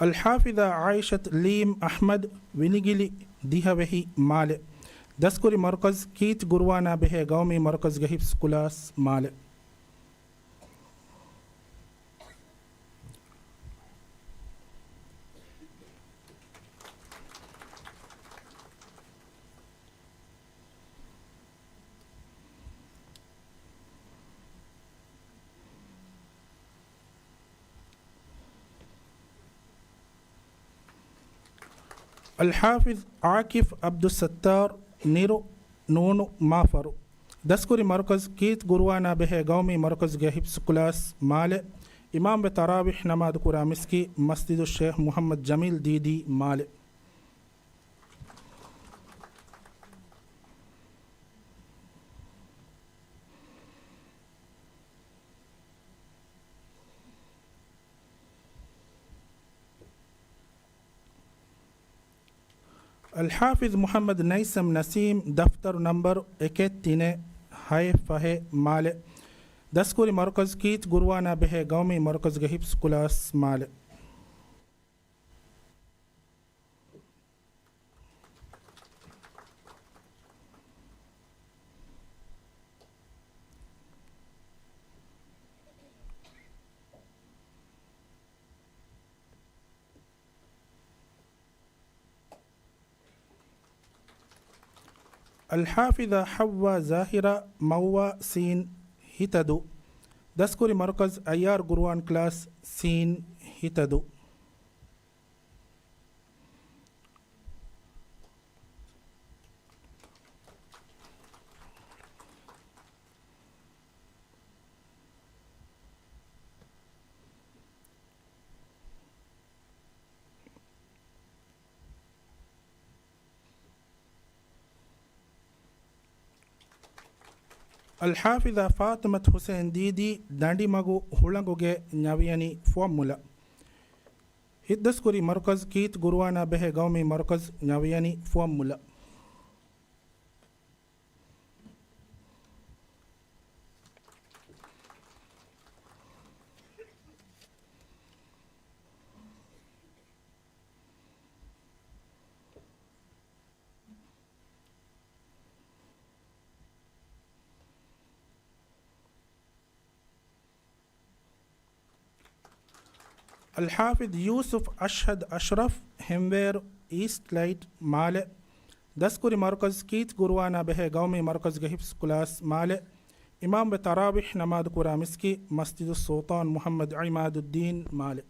އަލްޙާފިޡާ ޢާއިޝަތު ލީމް އަޙްމަދު، ވިނިގިލި ދިހަވެހި މާލެ. ދަސްކުރި މަރުކަޒު ކީތް ގުރުއާނާ ބެހޭ ގައުމީ މަރުކަޒުގެ ޙިފްޒު ކުލާސް މާލެ. އަލްޙާފިޡް ޢާކިފް ޢަބްދުއްސައްތާރު، ނިރު، ނޫނު މާފަރު. ދަސްކުރި މަރުކަޒު ކީތް ގުރުއާނާ ބެހޭ ގައުމީ މަރުކަޒުގެ ޙިފްޒު ކުލާސް މާލެ. އިމާމްވެ ތަރާވިޙް ނަމާދު ކުރާ މިސްކިތް، މަސްޖިދުއްޝޭޚް މުޙައްމަދު ޖަމީލް ދީދީ މާލެ. އަލްޙާފިޡް މުޙައްމަދު ނައިސަމް ނަސީމް، ދަފްތަރު ނަންބަރު އެކެއް ތިނެއް ހައެއް ފަހެއް މާލެ. ދަސްކުރި މަރުކަޒު ކީތް ގުރުއާނާ ބެހޭ ގައުމީ މަރުކަޒުގެ ޙިފްޒު ކުލާސް މާލެ. އަލްޙާފިޡާ ޙައްވާ ޒާހިރާ، މައުވާ ސީން ހިތަދޫ. ދަސްކުރި މަރުކަޒު އައްޔާރު ގުރުއާން ކްލާސް ސީން ހިތަދޫ. އަލްޙާފިޡާ ފާޠިމަތު ޙުސެއިން ދީދީ، ދަނޑިމަގު ހުޅަނގުގެ ނަވިޔަނި ފުވައްމުލަ. ހިތްދަސްކުރި މަރުކަޒު ކީތް ގުރުއާނާ ބެހޭ ގައުމީ މަރުކަޒު ނަވިޔަނި ފުވައްމުލަ. އަލްޙާފިޡް ޔޫސުފް އަޝްހަދު އަޝްރަފް، ހެންވޭރު އީސްޓް ލައިޓް މާލެ. ދަސްކުރި މަރުކަޒު ކީތް ގުރުއާނާ ބެހޭ ގައުމީ މަރުކަޒުގެ ޙިފްޒު ކުލާސް މާލެ. އިމާމްވެ ތަރާވިޙް ނަމާދު ކުރާ މިސްކިތް، މަސްޖިދު ސުލްޠާން މުޙައްމަދު ޢިމާދުއްދީން މާލެ.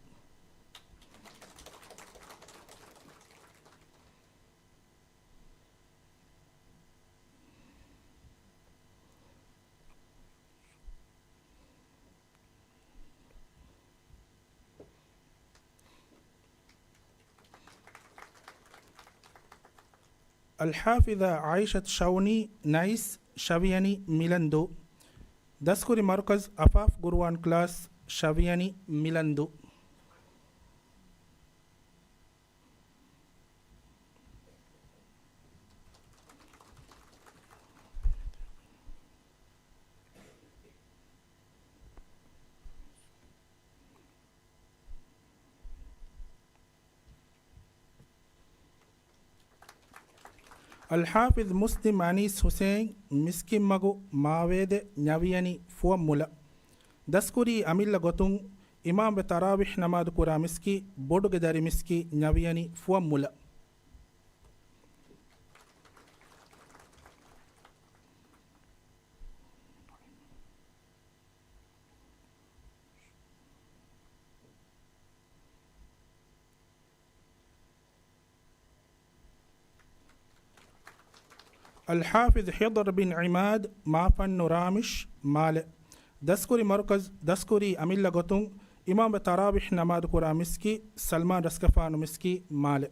އަލްޙާފިޡާ ޢާއިޝަތު ޝައުނީ، ނައިސް، ޝަވިޔަނި، މިލަންދޫ. ދަސްކުރި މަރުކަޒް އަފާފް ގުރުއާން ކްލާސް، ޝަވިޔަނި، މިލަންދޫ. އަލްޙާފިޡް މުސްލިމް އަނީސް ޙުސައިން، މިސްކިތްމަގު، މާވޭދެ، ނަވިޔަނި، ފުވައްމުލަ. ދަސްކުރީ އަމިއްލަ ގޮތުން، އިމާމްވެ ތަރާވީޙް ނަމާދު ކުރާ މިސްކިތް، ބޮޑުގެ ދަރި މިސްކިތް، ނަވިޔަނި، ފުވައްމުލަ. އަލްޙާފިޡް ޙިޟްރު ބިން ޢިމާދު، މާފަންނު ރާމިޝް، މާލެ. ދަސްކުރި މަރުކަޒް، ދަސްކުރީ އަމިއްލަ ގޮތުން، އިމާމްވެ ތަރާވީޙް ނަމާދު ކުރާ މިސްކިތް، ސަލްމާން ރަސްގަފާނު މިސްކިތް، މާލެ.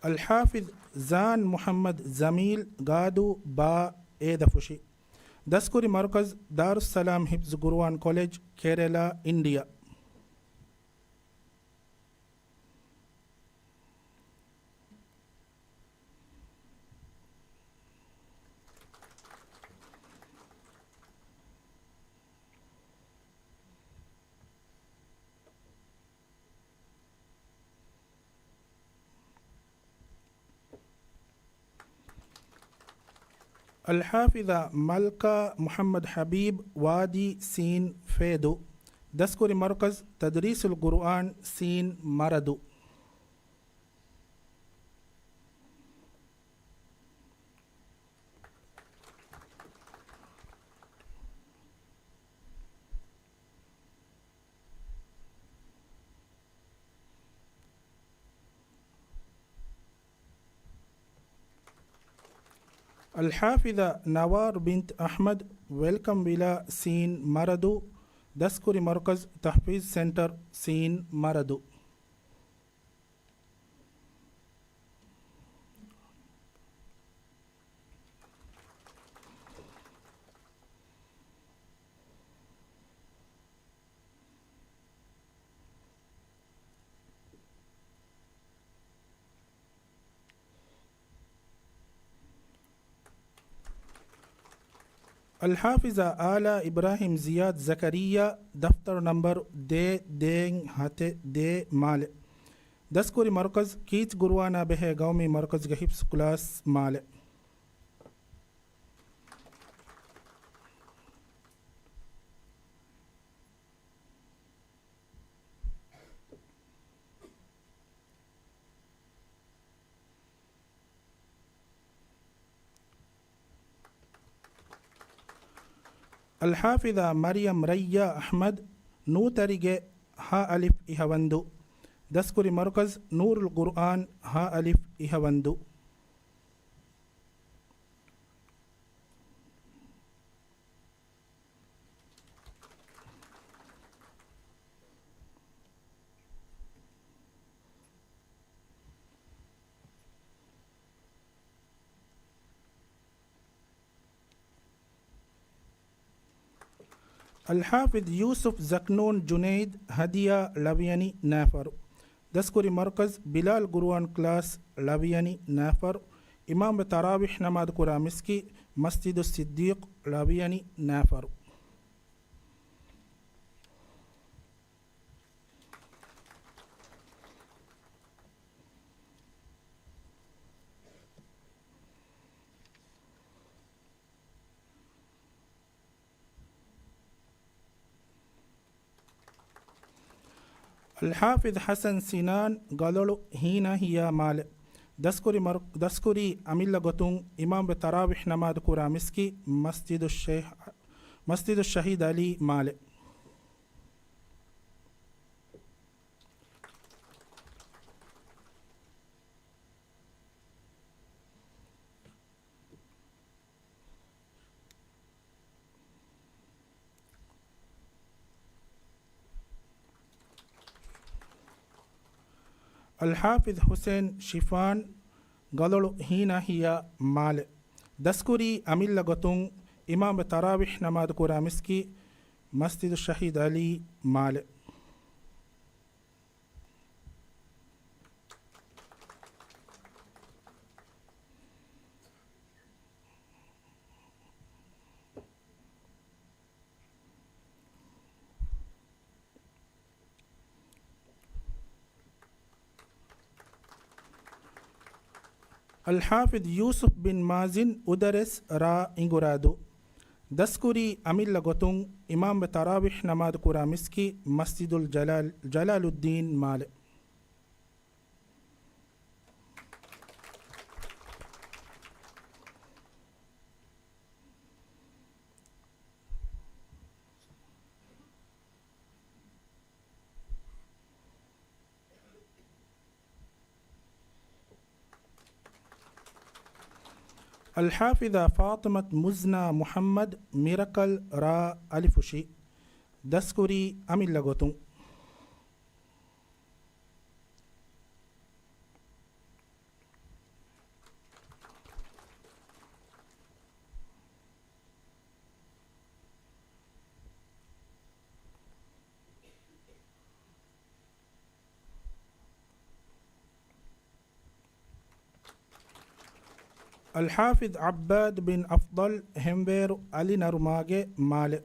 އަލްޙާފިޡް ޒާން މުޙައްމަދު ޖަމީލް، ގާދޫ، ބާ، އޭދަފުށި. ދަސްކުރި މަރުކަޒް ދާރުއްސަލާމް ޙިފްޒު ގުރުއާން ކޮލެޖް، ކެރެލާ، އިންޑިއާ. އަލްޙާފިޡާ މަލްކާ މުޙައްމަދު ޙަބީބް، ވާދީ، ސީން، ފޭދޫ. ދަސްކުރި މަރުކަޒް ތަދްރީސުލް ޤުރުއާން، ސީން، މަރަދޫ. އަލްޙާފިޡާ ނަވާރު ބިންތު އަޙްމަދު، ވެލްކަމް ވިލާ، ސީން، މަރަދޫ. ދަސްކުރި މަރުކަޒް ތަޙްފީޒު ސެންޓަރ، ސީން، މަރަދޫ. އަލްޙާފިޡާ އާލާ އިބްރާހީމް ޒިޔާދު ޒަކަރިއްޔާ، ދަފްތަރު ނަންބަރު ދޭއް ދޭއް ހަތެއް ދޭއް، މާލެ. ދަސްކުރި މަރުކަޒް ކީޗް ގުރުއާނާ ބެހޭ ގައުމީ މަރުކަޒުގެ ޙިފްޒު ކްލާސް، މާލެ. އަލްޙާފިޡާ މަރިޔަމް ރައްޔާ އަޙްމަދު، ނޫތަރިގެ، ހަ އަލިފް އިހަވަންދު. ދަސްކުރި މަރުކަޒް ނޫރުލް ޤުރުއާން، ހަ އަލިފް އިހަވަންދު. އަލްޙާފިޡް ޔޫސުފް ޒަކްނޫން ޖުނައިދު، ހަދިޔާ، ޅަވިޔަނި، ނާފަރު. ދަސްކުރި މަރުކަޒް ބިލާލް ޤުރުއާން ކްލާސް، ޅަވިޔަނި، ނާފަރު. އިމާމްވެ ތަރާވީޙް ނަމާދު ކުރާ މިސްކިތް، މަސްޖިދުއް ޞިއްދީޤް، ޅަވިޔަނި، ނާފަރު. އަލްޙާފިޡް ޙަސަން ސިނާން، ގަލޮޅު، ހީނާހިޔާ، މާލެ. ދަސްކުރި މަރު-، ދަސްކުރީ އަމިއްލަ ގޮތުން އިމާމްވެ ތަރާވީޙް ނަމާދު ކުރާ މިސްކިތް، މަސްޖިދުއް ޝަހީ-، މަސްޖިދުއް ޝަހީދު ޢަލީ، މާލެ. އަލްޙާފިޒް ޙުސައިން ޝިފާން، ގަލޮޅު ހީނާހިއްޔާ، މާލެ. ދަސްކުރީ އަމިއްލަ ގޮތުން އިމާމްވެ ތަރާވީޙް ނަމާދު ކުރާ މިސްކިތް، މަސްޖިދު ޝަހީދު ޢަލީ، މާލެ. އަލްޙާފިޒް ޔޫސުފް ބިން މާޒިން އުދަރެސް ރ އިނގުރާދޫ. ދަސްކުރީ އަމިއްލަ ގޮތުން އިމާމްވެ ތަރާވީޙް ނަމާދު ކުރާ މިސްކިތް މަސްޖިދުލް ޖަލާލް، ޖަލާލުއްދީން، މާލެ. އަލްޙާފިޒާ ފާޠިމަތު މުޒްނާ މުޙައްމަދު، މިރަކަލް، ރ އަލިފުށި. ދަސްކުރީ އަމިއްލަ ގޮތުން. އަލްޙާފިޒް ޢައްބާދު ބިން އަފްޟަލް، ހެންވޭރު އަލި ނަރުމާގެ، މާލެ.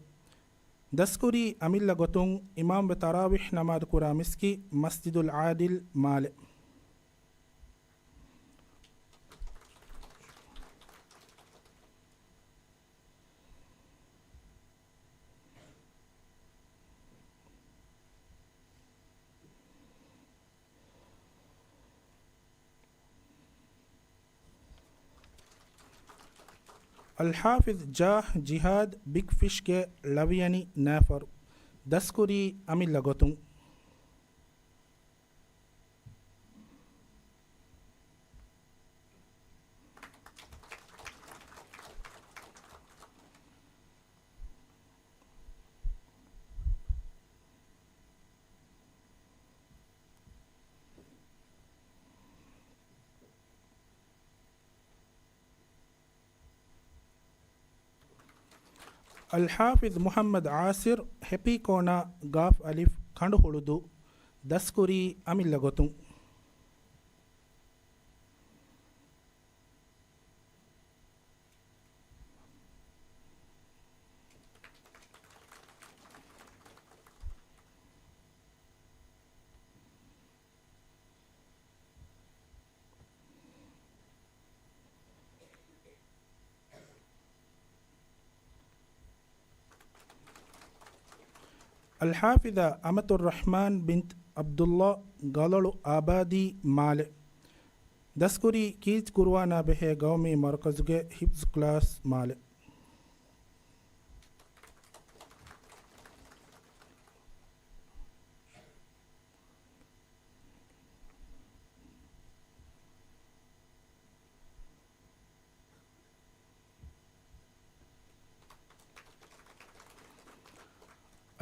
ދަސްކުރީ އަމިއްލަ ގޮތުން އިމާމްވެ ތަރާވީޙް ނަމާދު ކުރާ މިސްކިތް މަސްޖިދުލް ޢާދިލް، މާލެ. އަލްޙާފިޒް ޖާހް ޖިހާދު ބިގް ފިޝްގެ ޅަވިޔަނި ނާފަރު. ދަސްކުރީ އަމިއްލަ ގޮތުން. އަލްޙާފިޒް މުޙައްމަދު އާސިރު، ހެޕީކޯނާ، ގާފް އަލިފް، ކަނޑުހުޅުދޫ. ދަސްކުރީ އަމިއްލަ ގޮތުން. އަލްޙާފިޒާ އަމަތުއްރަޙްމާން ބިންތު ޢަބްދުﷲ، ގަލޮޅު އާބާދީ، މާލެ. ދަސްކުރީ ކީރިތި ޤުރުއާނާ ބެހޭ ގައުމީ މަރުކަޒުގެ ޙިފްޒު ކްލާސް، މާލެ.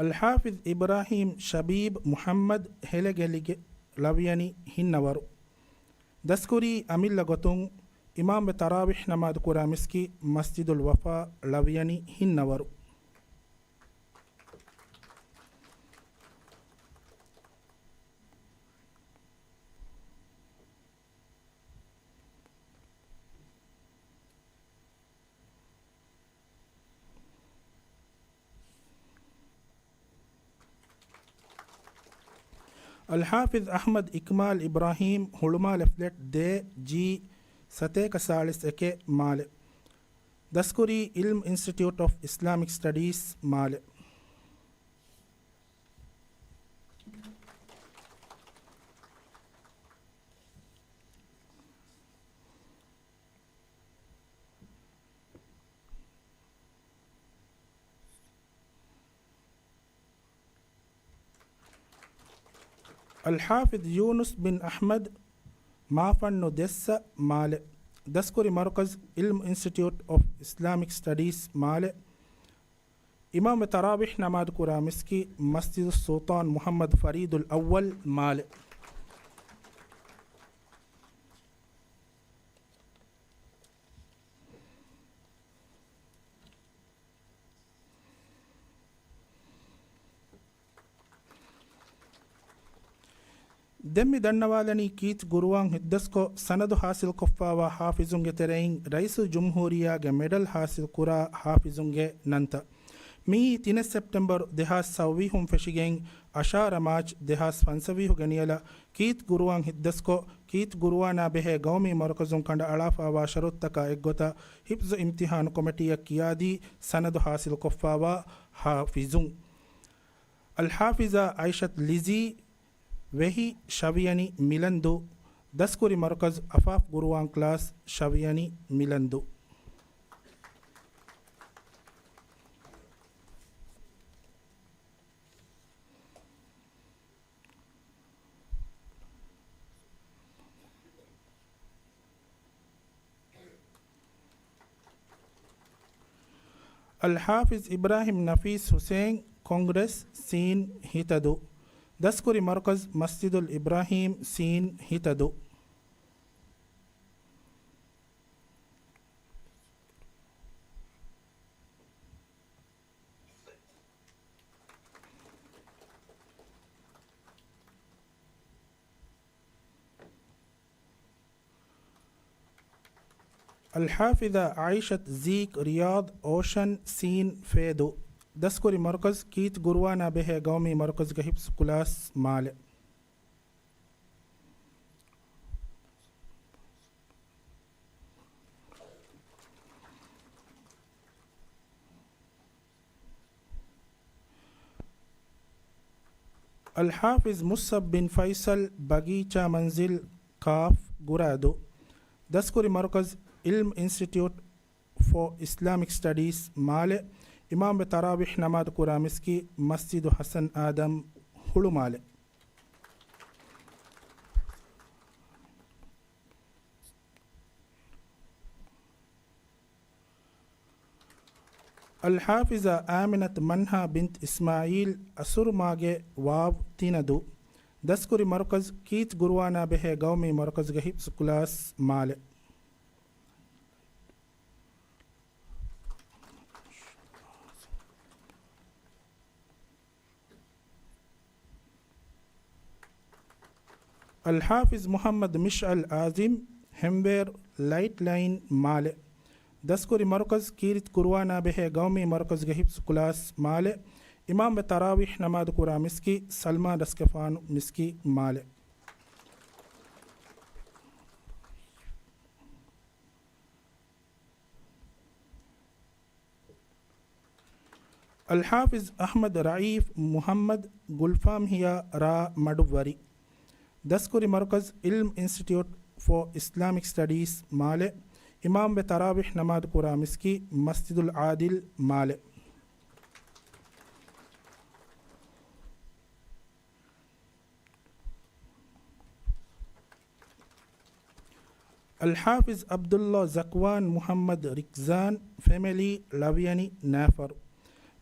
އަލްޙާފިޒް އިބްރާހީމް ޝަބީބް މުޙައްމަދު، ހެލެގެލިގެ، ޅަވިޔަނި ހިންނަވަރު. ދަސްކުރީ އަމިއްލަ ގޮތުން އިމާމްވެ ތަރާވީޙް ނަމާދު ކުރާ މިސްކިތް މަސްޖިދުލް ވަފާ، ޅަވިޔަނި ހިންނަވަރު. އަލްޙާފިޒް އަޙްމަދު އިކްމާލް އިބްރާހީމް، ހުޅުމާލެ ފްލެޓް ދޭ، ޖީ ސަތޭކަ ސާޅީސް އެކެއް، މާލެ. ދަސްކުރީ އިލްމް އިންސްޓިޓިއުޓް އޮފް އިސްލާމިކް ސްޓަޑީސް، މާލެ. އަލްޙާފިޒް ޔޫނުސް ބިން އަޙްމަދު، މާފަންނު ދެއްސަ، މާލެ. ދަސްކުރި މަރުކަޒު އިލްމް އިންސްޓިޓިއުޓް އޮފް އިސްލާމިކް ސްޓަޑީސް، މާލެ. އިމާމްވެ ތަރާވީޙް ނަމާދު ކުރާ މިސްކިތް މަސްޖިދު ސުލްޠާން މުޙައްމަދު ފަރީދުލް އައްވަލް، މާލެ. ދެން މި ދަންނަވާލަނީ ކީތް ގުރުއާން ހިތްދަސްކޮށް، ސަނަދު ހާސިލްކޮށްފާވާ ހާފިޒުންގެ ތެރެއިން ރައީސުލްޖުމްހޫރިއްޔާގެ މެޑަލް ހާސިލްކުރާ ހާފިޒުންގެ ނަންތައް. މިއީ ތިނެއް ސެޕްޓެމްބަރު ދެހާސް ސައުވީހުން ފެށިގެން، އަށާރަ މާޗް ދެހާސް ފަންސަވީހުގެ ނިޔަލަށް ކީތް ގުރުއާން ހިތްދަސްކޮށް، ކީތް ގުރުއާނާ ބެހޭ ގައުމީ މަރުކަޒުން ކަނޑައަޅާފާވާ ޝަރުތުތަކާ އެއްގޮތަށް ހިފްޒު އިމްތިހާނު ކޮމިޓީއަށް ކިޔާދީ، ސަނަދު ހާސިލްކޮށްފާވާ ހާފިޒުން. އަލްޙާފިޒާ އައިޝަތު ލިޒީ، ވެހި، ޝަވިޔަނި މިލަންދޫ. ދަސްކުރި މަރުކަޒު އަފާފް ގުރުއާން ކްލާސް، ޝަވިޔަނި މިލަންދޫ. އަލްޙާފިޒް އިބްރާހިމް ނަފީސް ޙުސައިން، ކޮންގްރެސް، ސީން، ހިތަދޫ. ދަސްކުރި މަރުކަޒު މަސްޖިދުލް އިބްރާހީމް، ސީން، ހިތަދޫ. އަލްޙާފިޒާ އައިޝަތު ޒީކް، ރިޔާޟް، އޯޝަން، ސީން، ފޭދޫ. ދަސްކުރި މަރުކަޒު ކީތް ގުރުއާނާ ބެހޭ ގައުމީ މަރުކަޒުގެ ޙިފްޒު ކްލާސް، މާލެ. އަލްޙާފިޒް މުޞްޢަބް ބިން ފައިޞަލް، ބަގީޗާ މަންޒިލް، ކާފް، ގުރާދޫ. ދަސްކުރި މަރުކަޒު އިލްމް އިންސްޓިޓިއުޓް ފޯ އިސްލާމިކް ސްޓަޑީސް، މާލެ. އިމާމްވެ ތަރާވީޙް ނަމާދު ކުރާ މިސްކިތް، މަސްޖިދު ޙަސަން އާދަމް، ހުޅުމާލެ. އަލްޙާފިޒާ އާމިނަތު މަންހާ ބިންތު އިސްމާޢީލް، އަސުރުމާގެ، ވާވް، ތިނަދޫ. ދަސްކުރި މަރުކަޒު ކީތް ގުރުއާނާ ބެހޭ ގައުމީ މަރުކަޒުގެ ޙިފްޒު ކްލާސް، މާލެ. އަލްޙާފިޒް މުޙައްމަދު މިޝްޢަލް އާޒިމް، ހެމްވޭރު، ލައިޓް ލައިން، މާލެ. ދަސްކުރި މަރުކަޒު ކީތް ގުރުއާނާ ބެހޭ ގައުމީ މަރުކަޒުގެ ޙިފްޒު ކްލާސް، މާލެ. އިމާމްވެ ތަރާވީޙް ނަމާދު ކުރާ މިސްކިތް، ސަލްމާ ރަސްގެފާނު މިސްކިތް، މާލެ. އަލްޙާފިޒް އަޙްމަދު ރައީފް މުޙައްމަދު، ގުލްފާމް ހިޔާ، ރ. މަޑުއްވަރި. ދަސްކުރި މަރުކަޒު އިލްމް އިންސްޓިޓިއުޓް ފޯ އިސްލާމިކް ސްޓަޑީސް، މާލެ. އިމާމްވެ ތަރާވީޙް ނަމާދު ކުރާ މިސްކިތް، މަސްޖިދުލް ޢާދިލް، މާލެ. އަލްޙާފިޒް ޢަބްދުﷲ ޒަކްވާން މުޙައްމަދު ރިކްޒާން، ފެމެލީ، ޅަވިޔަނި ނާފަރު.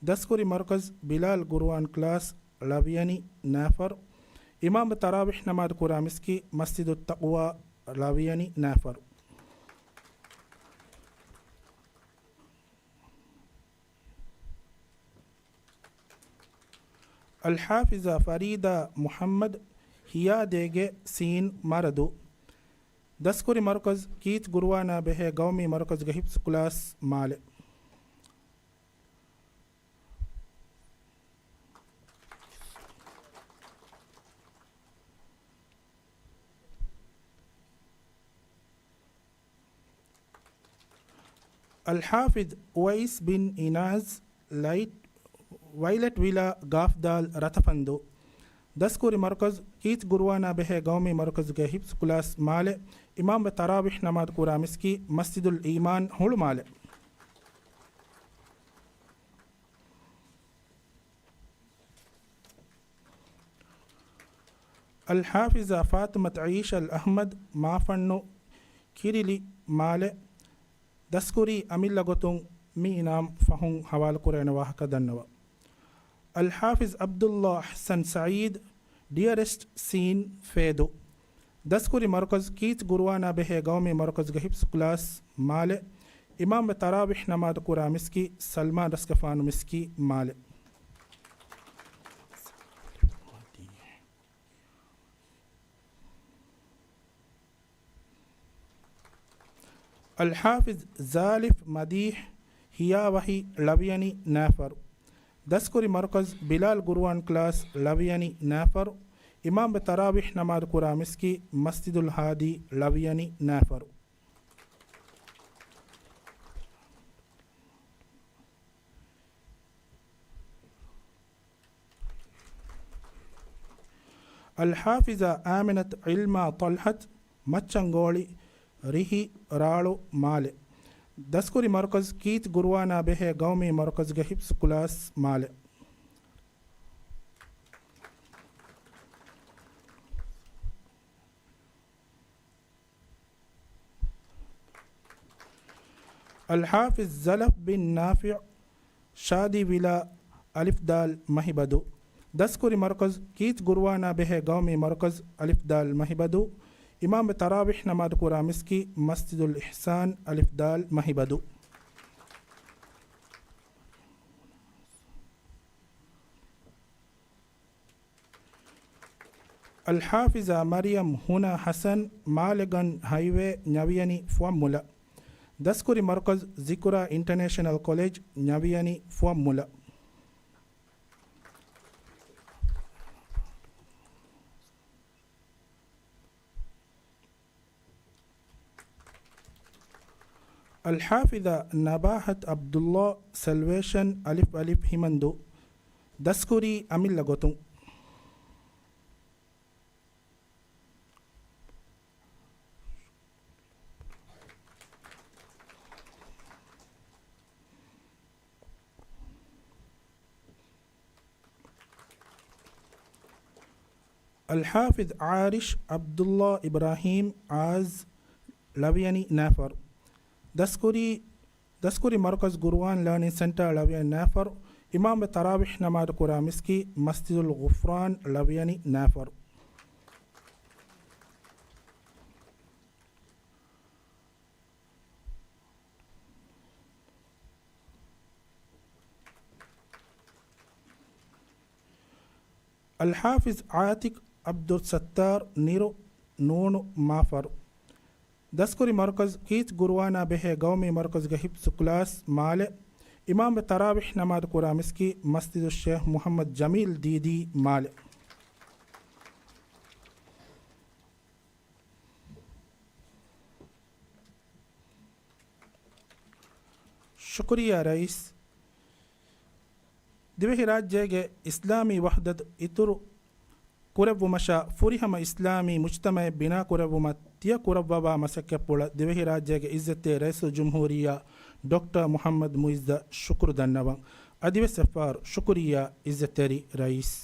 ދަސްކުރި މަރުކަޒު ބިލާލް ގުރުއާން ކްލާސް، ޅަވިޔަނި ނާފަރު. އިމާމްވެ ތަރާވީޙް ނަމާދު ކުރާ މިސްކިތް، މަސްޖިދު ތަޤްވާ، ޅަވިޔަނި ނާފަރު. އަލްޙާފިޒާ ފަރީދާ މުޙައްމަދު، ހިޔާދޭގެ، ސީން، މަރަދޫ. ދަސްކުރި މަރުކަޒު ކީތް ގުރުއާނާ ބެހޭ ގައުމީ މަރުކަޒުގެ ޙިފްޒު ކްލާސް، މާލެ. އަލްޙާފިޒް އުވައިސް ބިން އިނާޒް، ލައިޓް، ވައިލެޓް ވިލާ، ގާފްދާލް، ރަތަފަންދޫ. ދަސްކުރި މަރުކަޒު ކީތް ގުރުއާނާ ބެހޭ ގައުމީ މަރުކަޒުގެ ޙިފްޒު ކްލާސް، މާލެ. އިމާމްވެ ތަރާވީޙް ނަމާދު ކުރާ މިސްކިތް، މަސްޖިދުލް އީމާން، ހުޅުމާލެ. އަލްޙާފިޒާ ފާތިމަތު ޢީޝަލް އަޙްމަދު، މާފަންނު، ކިރިލި، މާލެ. ދަސްކުރީ އަމިއްލަ ގޮތުން މި އިނާމް ފަހުން ހަވާލުކުރެވޭނެ ވާހަކަ ދަންނަވާ. އަލްޙާފިޒް ޢަބްދުﷲ އަޙްސަން ސަޢީދު، ޑިއަރެސްޓް، ސީން، ފޭދޫ. ދަސްކުރި މަރުކަޒު ކީތް ގުރުއާނާ ބެހޭ ގައުމީ މަރުކަޒުގެ ޙިފްޒު ކްލާސް، މާލެ. އިމާމްވެ ތަރާވީޙް ނަމާދު ކުރާ މިސްކިތް، ސަލްމާ ރަސްގެފާނު މިސްކިތް، މާލެ. އަލްޙާފިޒް ޒާލިފް މަދީޙް ހިޔާވަހި ޅަވިޔަނި ނާފަރު. ދަސްކުރި މަރުކަޒް ބިލާލް ގުރުއާން ކްލާސް ޅަވިޔަނި ނާފަރު. އިމާމްވެ ތަރާވީޙް ނަމާދު ކުރާ މިސްކިތް މަސްޖިދުލް ހާދީ ޅަވިޔަނި ނާފަރު. އަލްޙާފިޒާ އާމިނަތު ޢިލްމާ ޠަލްޙަތު މައްޗަންގޯޅި ރިހި ރާޅު މާލެ. ދަސްކުރި މަރުކަޒް ކީތް ގުރުއާނާ ބެހޭ ގައުމީ މަރުކަޒުގެ ޙިފްޒު ކްލާސް މާލެ. އަލްޙާފިޒް ޒަލަފް ބިން ނާފިޢު ޝާދީވިލާ އަލިފްދާލް މަހިބަދޫ. ދަސްކުރި މަރުކަޒު ކީތް ގުރުއާނާ ބެހޭ ގައުމީ މަރުކަޒު އަލިފްދާލް މަހިބަދޫ. އިމާމްވެ ތަރާވީޙް ނަމާދު ކުރާ މިސްކިތް މަސްޖިދުލް އިޙްސާން އަލިފްދާލް މަހިބަދޫ. އަލްޙާފިޒާ މަރިޔަމް ހުނާ ޙަސަން މާލެގަން ހައިވޭ ނަވިޔަނި ފުވައްމުލައް. ދަސްކުރި މަރުކަޒު ޒިކުރާ އިންޓަނޭޝަނަލް ކޮލެޖް ނަވިޔަނި ފުވައްމުލައް. އަލްޙާފިޒާ ނަބާހަތް ޢަބްދުﷲ ސަލްވޭޝަން އަލިފް އަލިފް ހިމަންދޫ. ދަސްކުރީ އަމިއްލަ ގޮތުން. އަލްޙާފިޒް އާރިޝް ޢަބްދުﷲ އިބްރާހީމް އާޒް ޅަވިޔަނި ނާފަރު. ދަސްކުރީ، ދަސްކުރި މަރުކަޒް ގުރުއާން ލާނިން ސެންޓާ ޅަވިޔަނި ނާފަރު. އިމާމްވެ ތަރާވީޙް ނަމާދު ކުރާ މިސްކިތް މަސްޖިދުލް ޣުފްރާން ޅަވިޔަނި ނާފަރު. އަލްޙާފިޒް އާތިޤް ޢަބްދުއްސައްތާރު ނިރު ނޫނު މާފަރު. ދަސްކުރި މަރުކަޒު ކީތް ގުރުއާނާ ބެހޭ ގައުމީ މަރުކަޒުގެ ޙިފްޒު ކްލާސް މާލެ. އިމާމްވެ ތަރާވީޙް ނަމާދު ކުރާ މިސްކިތް މަސްޖިދުއްޝޭޚް މުޙައްމަދު ޖަމީލް ދީދީ މާލެ. ޝުކުރިއްޔާ ރައީސް. ދިވެހިރާއްޖޭގެ އިސްލާމީ ވަޙްދަތު އިތުރު ކުރެއްވުމަށާ ފުރިހަމަ އިސްލާމީ މުޖްތަމަޢެއް ބިނާކުރެއްވުމަށް ތިޔަ ކުރައްވަވާ މަސައްކަތްޕުޅަށް ދިވެހިރާއްޖޭގެ ޢިއްޒަތްތެރި ރައީސުލްޖުމްހޫރިއްޔާ ޑޮކްޓަރ މުޙައްމަދު މުޢިއްޒަށް ޝުކުރު ދަންނަވަން. އަދިވެސް އެއްފަހަރު ޝުކުރިއްޔާ ޢިއްޒަތްތެރި ރައީސް.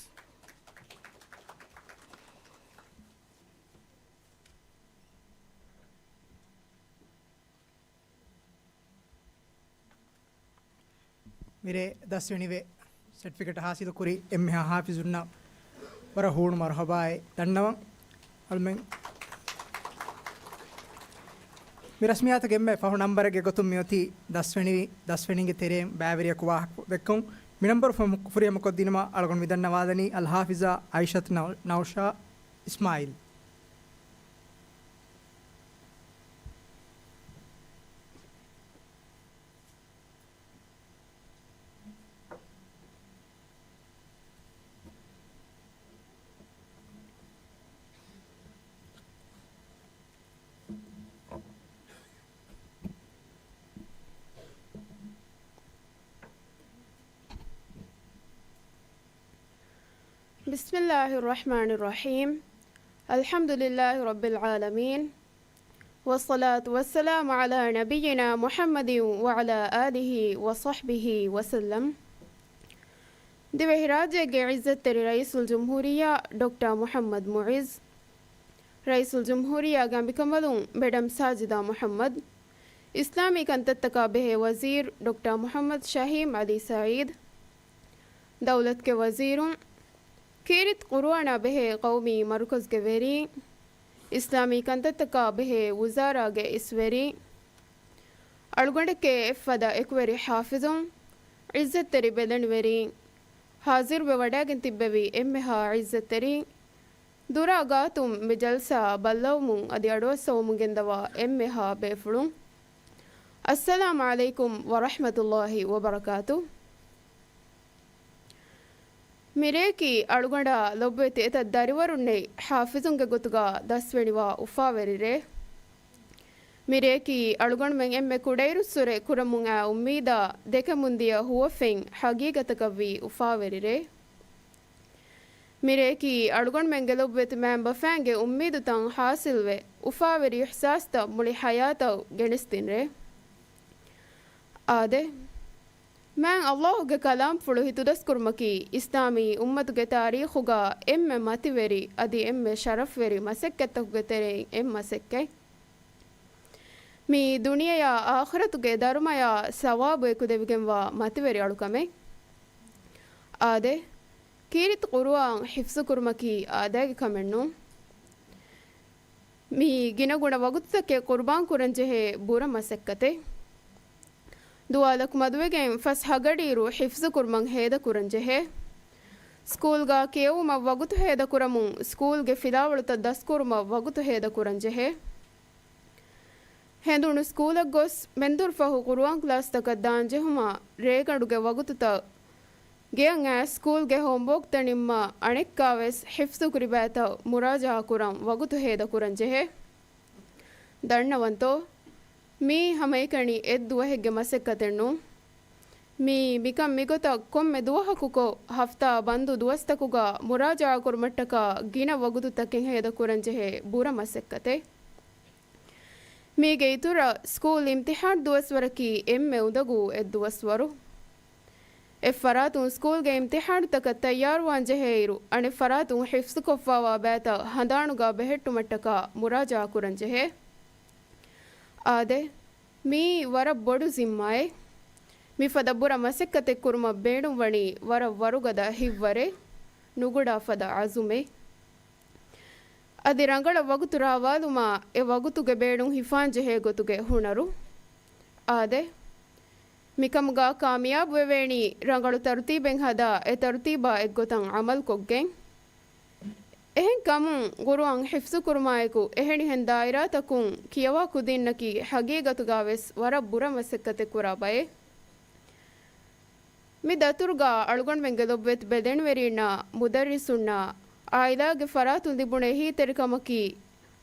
މިރޭ ދަސްވެނިވެ، ސެޓްފިކެޓް ހާސިލުކުރި އެންމެހާ ޙާފިޒުންނަށް ވަރަށް ހޫނު މަރުޙަބާއެއް ދަންނަވަން. އަޅުމެން މި ރަސްމިއްޔާތުގެ އެންމެ ފަހު ނަންބަރެއްގެ ގޮތުން މިއޮތީ ދަސްވެނިވި، ދަސްވެނީގެ ތެރެއިން ބައިވެރިޔަކު ވާހަކަ ދެއްކުން. މި ނަންބަރު ފުރިހަމަ، ފުރިހަމަކޮށްދިނުމަށް އަޅުގަނޑު މިދަންނަވާލަނީ އަލްޙާފިޒާ އައިޝަތު ނައު، ނައުޝާ އިސްމާއިލް. بسم الله الرحمن الرحيم. الحمد لله رب العالمين. والصلاة والسلام على نبينا محمد وعلى آله وصحبه وسلم. ދިވެހިރާއްޖޭގެ ޢިއްޒަތްތެރި ރައީސުލްޖުމްހޫރިއްޔާ ޑޮކްޓަރ މުޙައްމަދު މުޢިއްޒު، ރައީސުލްޖުމްހޫރިއްޔާގެ އަނބިކަނބަލުން މެޑަމް ސާޖިދާ މުޙައްމަދު، އިސްލާމީ ކަންތައްތަކާ ބެހޭ ވަޒީރު ޑޮކްޓަރ މުޙައްމަދު ޝަހީމް ޢަލީ ސަޢީދު، ދައުލަތުގެ ވަޒީރުން، ކީރިތި ޤުރުއާނާ ބެހޭ ޤައުމީ މަރުކަޒުގެ ވެރީން، އިސްލާމީ ކަންތައްތަކާ ބެހޭ ވުޒާރާގެ އިސްވެރީން، އަޅުގަނޑެކޭ އެއްފަދަ އެކުވެރި ޙާފިޒުން، ޢިއްޒަތްތެރި ބެލެނިވެރީން، ޙާޒިރުވެ ވަޑައިގެން ތިއްބެވި އެންމެހާ ޢިއްޒަތްތެރީން، ދުރާ ގާތުން މި ޖަލްސާއަށް ބައްލަވަމުން އަދި އަޑުއައްސަވަމުން ގެންދަވާ އެންމެހާ ބޭފުޅުން، އައްސަލާމު ޢަލައިކުމް ވަރަޙްމަތުﷲި ވަބަރަކާތު. މިރެއަކީ އަޅުގަނޑާ ލޮބުވެތި އެތައް ދަރިވަރުންނެތް ޙާފިޒުންގެ ގޮތުގަ ދަސްވެނިވާ އުފާވެރި ރޭ. މިރެއަކީ އަޅުގަނޑުމެން އެންމެ ކުޑައިރުއްސުރެ ކުރަމުން އާ އުއްމީދާ ދެކެމުންދިޔަ ހުވަފެން ޙަގީގަތަކަށްވީ އުފާވެރި ރޭ. މިރެއަކީ އަޅުގަނޑުމެންގެ ލޮބުވެތި މައިންބަފައިންގެ އުއްމީދުތައް ޙާޞިލްވެ، އުފާވެރި އިޙްސާސްތައް މުޅި ޙަޔާތަށް ގެނެސްދިން ރޭ. އާދެ! މާތް ﷲ ގެ ކަލާމްފުޅު ހިތުދަސްކުރުމަކީ އިސްލާމީ އުއްމަތުގެ ތާރީޚުގަ އެންމެ މަތިވެރި އަދި އެންމެ ޝަރަފްވެރި މަސައްކަތްތަކުގެ ތެރެއިން އެއް މަސައްކަތް. މީ ދުނިޔެޔާ އާޚިރަތުގެ ދަރުމަޔާ ސަވާބު އެކުލެވިގެންވާ މަތިވެރި އަޅުކަމެއް. އާދެ! ކީރިތި ޤުރުއާން ޙިފްޒުކުރުމަކީ އާދައިގެ ކަމެއް ނޫން. މީ ގިނަގުނަ ވަގުތުތަކެއް ޤުރުބާންކުރަންޖެހޭ ބުރަ މަސައްކަތެއް. ދުވާލަކު މަދުވެގެން ފަސް ހަގަޑިއިރު ޙިފްޒުކުރުމަށް ހޭދަކުރަންޖެހޭ. ސްކޫލްގަ ކިޔެވުމަށް ވަގުތު ހޭދަކުރަމުން ސްކޫލްގެ ފިލާވަޅުތައް ދަސްކުރުމަށް ވަގުތު ހޭދަކުރަންޖެހޭ. ހެނދުނު ސްކޫލަށް ގޮސް މެންދުރުފަހު ޤުރުއާން ކްލާސްތަކަށް ދާންޖެހުމަށް ރޭގަނޑުގެ ވަގުތުތައް ގެއަށް އައިސް ސްކޫލްގެ ހޯމްވޯކްތައް ނިންމާ އަނެއްކާވެސް ޙިފްޒުކުރި ބައިތައް މުރާޖަޢާކުރަން ވަގުތު ހޭދަކުރަންޖެހޭ. ދަންނަވަންތޯ؟ މީ ހަމައެކަނި އެއްދުވަހެއްގެ މަސައްކަތެއް ނޫން. މީ މިކަން މިގޮތަށް ކޮންމެ ދުވަހަކު ކޮށް، ހަފްތާ ބަންދު ދުވަސްތަކުގަ މުރާޖަޢާކުރުމަށްޓަކާ ގިނަ ވަގުތުތަކެއް ހޭދަކުރަންޖެހޭ ބުރަ މަސައްކަތެއް. މީގެ އިތުރަށް، ސްކޫލް އިމްތިޙާން ދުވަސްވަރަކީ އެންމެ އުނދަގޫ އެއްދުވަސްވަރު. އެއްފަރާތުން ސްކޫލްގެ އިމްތިޙާނުތަކަށް ތައްޔާރުވާންޖެހޭއިރު، އަނެއްފަރާތުން ޙިފްޒުކޮށްފާވާ ބައިތައް ހަނދާނުގަ ބެހެއްޓުމަށްޓަކާ މުރާޖަޢާކުރަންޖެހޭ. އާދެ! މީ ވަރަށް ބޮޑު ޒިންމާއެއް. މިފަދަ ބުރަ މަސައްކަތެއް ކުރުމަށް ބޭނުންވަނީ ވަރަށް ވަރުގަދަ ހިތްވަރެއް، ނުގުޑާ ފަދަ ޢަޒުމެއް. އަދި ރަނގަޅަށް ވަގުތު ރާވާލުމާ، އެ ވަގުތުގެ ބޭނުން ހިފާންޖެހޭ ގޮތުގެ ހުނަރު. އާދެ! މިކަމުގަ ކާމިޔާބުވެވޭނީ ރަނގަޅު ތަރުތީބެއް ހަދާ، އެ ތަރުތީބާ އެއްގޮތަށް ޢަމަލުކޮށްގެން. އެހެންކަމުން، ޤުރުއާން ޙިފްޒުކުރުމާއެކު، އެހެނިހެން ދާއިރާތަކުން ކިޔަވާ ކުދިންނަކީ ޙަގީގަތުގަވެސް ވަރަށް ބުރަ މަސައްކަތެއް ކުރާ ބައެއް. މި ދަތުރުގަ އަޅުގަނޑުމެންގެ ލޮބުވެތި ބެލެނިވެރީންނާ، މުދައްރިސުންނާ، ޢާއިލާގެ ފަރާތުން ލިބުނު އެހީތެރިކަމަކީ،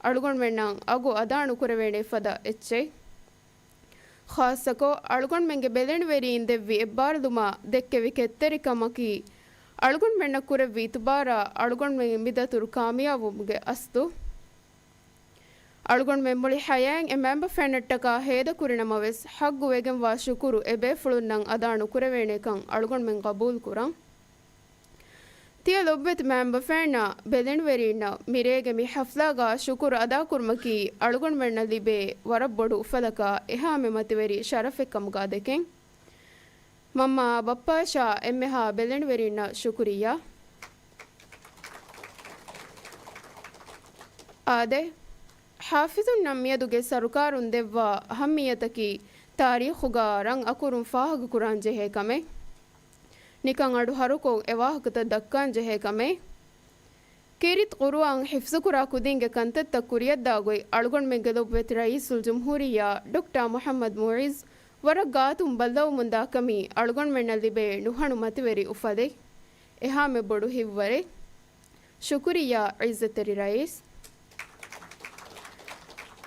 އަޅުގަނޑުމެންނަށް އަގު އަދާނުކުރެވޭނެ ފަދަ އެއްޗެއް. ޚާއްޞަކޮށް، އަޅުގަނޑުމެންގެ ބެލެނިވެރީން ދެއްވި އެއްބާރުލުމާ ދެއްކެވި ކެތްތެރިކަމަކީ، އަޅުގަނޑުމެންނަށް ކުރެއްވި އިތުބާރާ، އަޅުގަނޑުމެން މި ދަތުރު ކާމިޔާބުވުމުގެ އަސްލު. އަޅުގަނޑުމެން މުޅި ޙަޔާތް އެ މައިންބަފައިންނަށްޓަކާ ހޭދަކުރިނަމަވެސް، ޙައްގުވެގެންވާ ޝުކުރު އެ ބޭފުޅުންނަށް އަދާނުކުރެވޭނެކަން އަޅުގަނޑުމެން ޤަބޫލުކުރަން. ތިޔަ ލޮބުވެތި މައިންބަފައިންނަށް، ބެލެނިވެރީންނަށް، މިރޭގެ މި ޙަފްލާގަ ޝުކުރު އަދާކުރުމަކީ، އަޅުގަނޑުމެންނަށް ލިބޭ ވަރަށް ބޮޑު އުފަލަކާ އެހާމެ މަތިވެރި ޝަރަފެއްކަމުގަ ދެކެން. މަންމައާ ބައްޕައަށާ އެންމެހާ ބެލެނިވެރީންނަށް ޝުކުރިއްޔާ. އާދެ! ޙާފިޒުންނަށް މިއަދުގެ ސަރުކާރުން ދެއްވާ އަހައްމިއްޔަތަކީ ތާރީޚުގަ ރަން އަކުރުން ފާހަގަކުރާން ޖެހޭ ކަމެއް. ނިކަން އަޑު ހަރުކޮށް އެ ވާހަކަތައް ދައްކާން ޖެހޭ ކަމެއް. ކީރިތި ޤުރުއާން ޙިފްޒުކުރާ ކުދިންގެ ކަންތައްތައް ކުރިއަށްދާ ގޮތް އަޅުގަނޑުމެންގެ ލޮބުވެތި ރައީސުލްޖުމްހޫރިއްޔާ ޑޮކްޓާ މުޙައްމަދު މުޢިއްޒު ވަރަށް ގާތުން ބައްލަވަމުންދާ ކަމީ އަޅުގަނޑުމެންނަށް ލިބޭ ނުހަނު މަތިވެރި އުފަލެއް. އެހާމެ ބޮޑު ހިތްވަރެއް. ޝުކުރިއްޔާ ޢިއްޒަތްތެރި ރައީސް.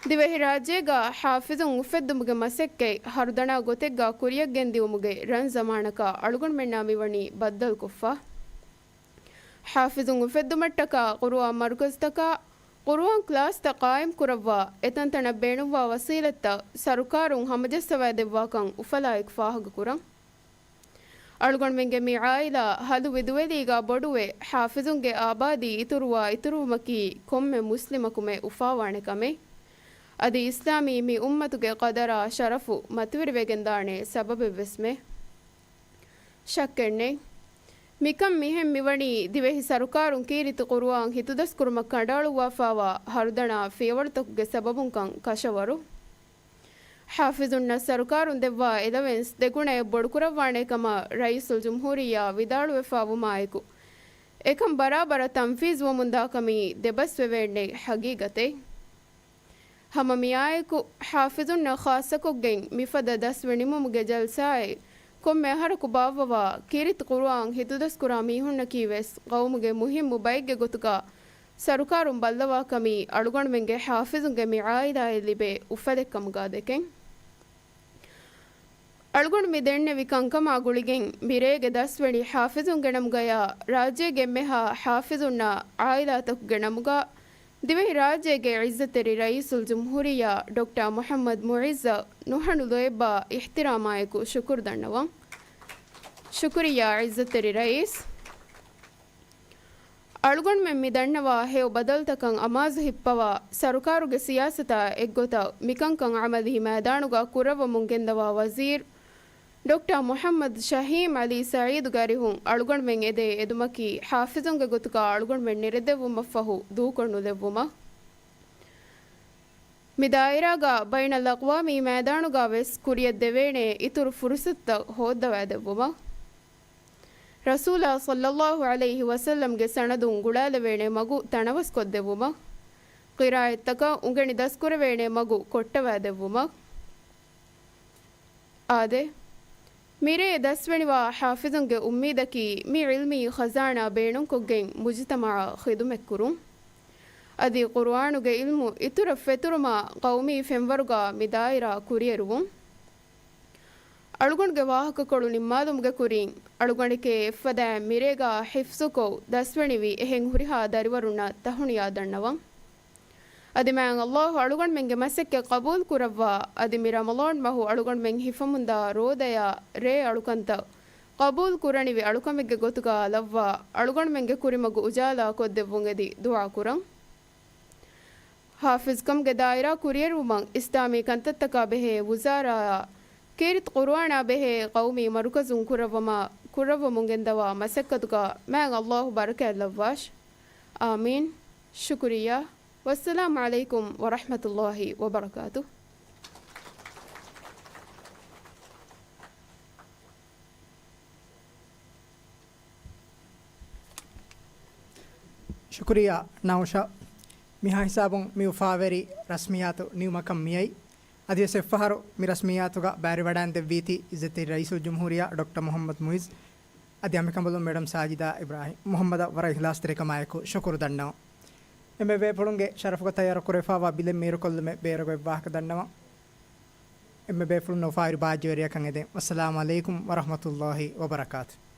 ދިވެހިރާއްޖޭގަ ޙާފިޒުން އުފެއްދުމުގެ މަސައްކަތް ހަރުދަނާ ގޮތެއްގަ ކުރިއަށްގެންދިއުމުގެ ރަން ޒަމާނަކަށް އަޅުގަނޑުމެންނާ މިވަނީ ބައްދަލުކޮށްފަ. ޙާފިޒުން އުފެއްދުމަށްޓަކާ ޤުރުއާން މަރުކަޒުތަކާ، ޤުރުއާން ކްލާސްތައް ޤާއިމްކުރައްވާ، އެތަންތަނަށް ބޭނުންވާ ވަސީލަތްތައް ސަރުކާރުން ހަމަޖައްސަވައިދެއްވާކަން އުފަލާއެކު ފާހަގަކުރަން. އަޅުގަނޑުމެންގެ މި ޢާއިލާ ހަލުވި ދުވެލީގަ ބޮޑުވެ، ޙާފިޒުންގެ އާބާދީ އިތުރުވާ އިތުރުވުމަކީ ކޮންމެ މުސްލިމަކުމެ އުފާވާނެ ކަމެއް. އަދި އިސްލާމީ މި އުއްމަތުގެ ޤަދަރާ ޝަރަފު މަތިވެރިވެގެންދާނެ ސަބަބެއްވެސްމެ. ޝައްކެއްނެތް. މިކަން މިހެން މިވަނީ ދިވެހި ސަރުކާރުން ކީރިތި ޤުރުއާން ހިތުދަސްކުރުމަށް ކަނޑައަޅުއްވާފާވާ ހަރުދަނާ ފިޔަވަޅުތަކުގެ ސަބަބުންކަން ކަށަވަރު. ޙާފިޒުންނަށް ސަރުކާރުން ދެއްވާ އެލަވެންސް ދެގުނައެއް ބޮޑުކުރައްވާނޭ ކަމަށް ރައީސުލްޖުމްހޫރިއްޔާ ވިދާޅުވެފާވުމާއެކު، އެކަން ބަރާބަރަށް ތަންފީޒުވަމުންދާކަމީ ދެބަސްވެވޭނެ ޙަގީގަތެއް. ހަމަ މިއާއެކު، ޙާފިޒުންނަށް ޚާއްޞަކޮށްގެން މިފަދަ ދަސްވެ ނިމުމުގެ ޖަލްސާއެއް ކޮންމެ އަހަރަކު ބާއްވަވާ، ކީރިތި ޤުރުއާން ހިތުދަސްކުރާ މީހުންނަކީ ވެސް ޤައުމުގެ މުހިއްމު ބައެއްގެ ގޮތުގަ ސަރުކާރުން ބައްލަވާކަމީ އަޅުގަނޑުމެންގެ ޙާފިޒުންގެ މި ޢާއިލާއެއް ލިބޭ އުފަލެއްކަމުގާ ދެކެން. އަޅުގަނޑު މި ދެންނެވި ކަންކަމާ ގުޅިގެން، މިރޭގެ ދަސްވެނި ޙާފިޒުންގެ ނަމުގަޔާ، ރާއްޖޭގެ އެންމެހާ ޙާފިޒުންނާ ޢާއިލާތަކުގެ ނަމުގާ، ދިވެހިރާއްޖޭގެ ޢިއްޒަތްތެރި ރައީސުލްޖުމްހޫރިއްޔާ ޑޮކްޓަރ މުޙައްމަދު މުޢިއްޒަށް ނުހަނު ލޯތްބާ އިޙްތިރާމާއެކު ޝުކުރު ދަންނަވަން. ޝުކުރިއްޔާ ޢިއްޒަތްތެރި ރައީސް. އަޅުގަނޑުމެން މި ދަންނަވާ ހެޔޮ ބަދަލުތަކަށް އަމާޒު ހިއްޕަވާ، ސަރުކާރުގެ ސިޔާސަތާ އެއްގޮތަށް މިކަންކަން ޢަމަލީ މައިދާނުގަ ކުރައްވަމުން ގެންދަވާ ވަޒީރު ޑޮކްޓަރ މުޙައްމަދު ޝަހީމް ޢަލީ ސަޢީދުގެ އަރިހުން އަޅުގަނޑުމެން އެދޭ އެދުމަކީ، ޙާފިޒުންގެ ގޮތުގަ އަޅުގަނޑުމެން ނެރެދެއްވުމަށްފަހު ދޫކޮށް ނުލެއްވުމަށް. މި ދާއިރާގަ ބައިނަލްއަޤްވާމީ މައިދާނުގަ ވެސް ކުރިޔަށް ދެވޭނޭ އިތުރު ފުރުޞަތުތައް ހޯއްދަވާދެއްވުމަށް. ރަސޫލާ ޞައްލައްލާހު ޢަލައިހި ވަސައްލަމްގެ ސަނަދުން ގުޅާލެވޭނެ މަގު ތަނަވަސްކޮށްދެއްވުމަށް، ޤިރާއަތްތަކަށް އުނގެނި ދަސްކުރެވޭނެ މަގު ކޮށްޓަވާދެއްވުމަށް. އާދެ، މިރޭ ދަސްވެނިވާ ޙާފިޒުންގެ އުއްމީދަކީ މި ޢިލްމީ ޚަޒާނާ ބޭނުންކޮށްގެން މުޖުތަމަޢަށް ޚިދުމަތްކުރުން. އަދި ޤުރުއާނުގެ ޢިލްމު އިތުރަށް ފެތުރުމަށް ޤައުމީ ފެންވަރުގަ މި ދާއިރާ ކުރިއެރުވުން. އަޅުގަނޑުގެ ވާހަކަކޮޅު ނިންމާލުމުގެ ކުރިން، އަޅުގަނޑެކޭ އެއްފަދައިން މިރޭގަ ޙިފްޒުކޮށް ދަސްވެނިވި އެހެން ހުރިހާ ދަރިވަރުންނަށް ތަހުނިޔާ ދަންނަވަން. އަދި މާތް ﷲ އަޅުގަނޑުމެންގެ މަސައްކަތް ޤަބޫލު ކުރައްވާ، އަދި މި ރަމަޟާން މަހު އަޅުގަނޑުމެން ހިފަމުންދާ ރޯދަޔާ ރޭ އަޅުކަންތައް ޤަބޫލު ކުރަނިވި އަޅުކަމެއްގެ ގޮތުގަ ލައްވާ، އަޅުގަނޑުމެންގެ ކުރިމަގު އުޖާލާ ކޮށްދެއްވުން އެދި ދުޢާ ކުރަން. ޙާފިޒްކަމުގެ ދާއިރާ ކުރިއެރުވުމަށް އިސްލާމީ ކަންތައްތަކާ ބެހޭ ވުޒާރާއާ، ކީރިތި ޤުރުއާނާ ބެހޭ ޤައުމީ މަރުކަޒުން ކުރައްވަމާ، ކުރައްވަމުން ގެންދަވާ މަސައްކަތުގަ މާތް ﷲ ބަރަކާތް ލައްވާށި. އާމީން. ޝުކުރިއްޔާ. ވައްސަލާމު ޢަލައިކުމް ވަރަޙްމަތުﷲ ވަބަރަކާތުހު. ޝުކުރިއްޔާ ނައުޝާ. މިހާ ހިސާބުން މި އުފާވެރި ރަސްމިއްޔާތު ނިމުމަކަށް މިއައީ. އަދިވެސް އެއްފަހަރު މި ރަސްމިއްޔާތުގަ ބައިވެރިވަޑައިން ދެއްވީތީ އިއްޒަތްތެރި ރައީސުލްޖުމްހޫރިއްޔާ ޑޮކްޓަރ މުޙައްމަދު މުޢިއްޒު އަދި އަނބިކަނބަލުން މެޑަމް ސާޖިދާ އިބްރާހިމް. މުޙައްމަދަށް ވަރަށް އިޚްލާޞްތެރިކަމާއެކު ޝުކުރު ދަންނަވަން. އެންމެ ބޭފުޅުންގެ ޝަރަފުގަ ތައްޔާރު ކުރެވިފައިވާ ބިލެއް މީރުކޮށްލުމެއް ބޭރުގަ އެއްވާހަކަ ދަންނަވަން. އެންމެ ބޭފުޅުންނަށް އުފާވެރި ބާއްޖަވެރިއަކަށް އެދެން. ވައްސަލާމު ޢަލައިކުމް ވަރަޙްމަތުﷲ ވަބަރަކާތުހު.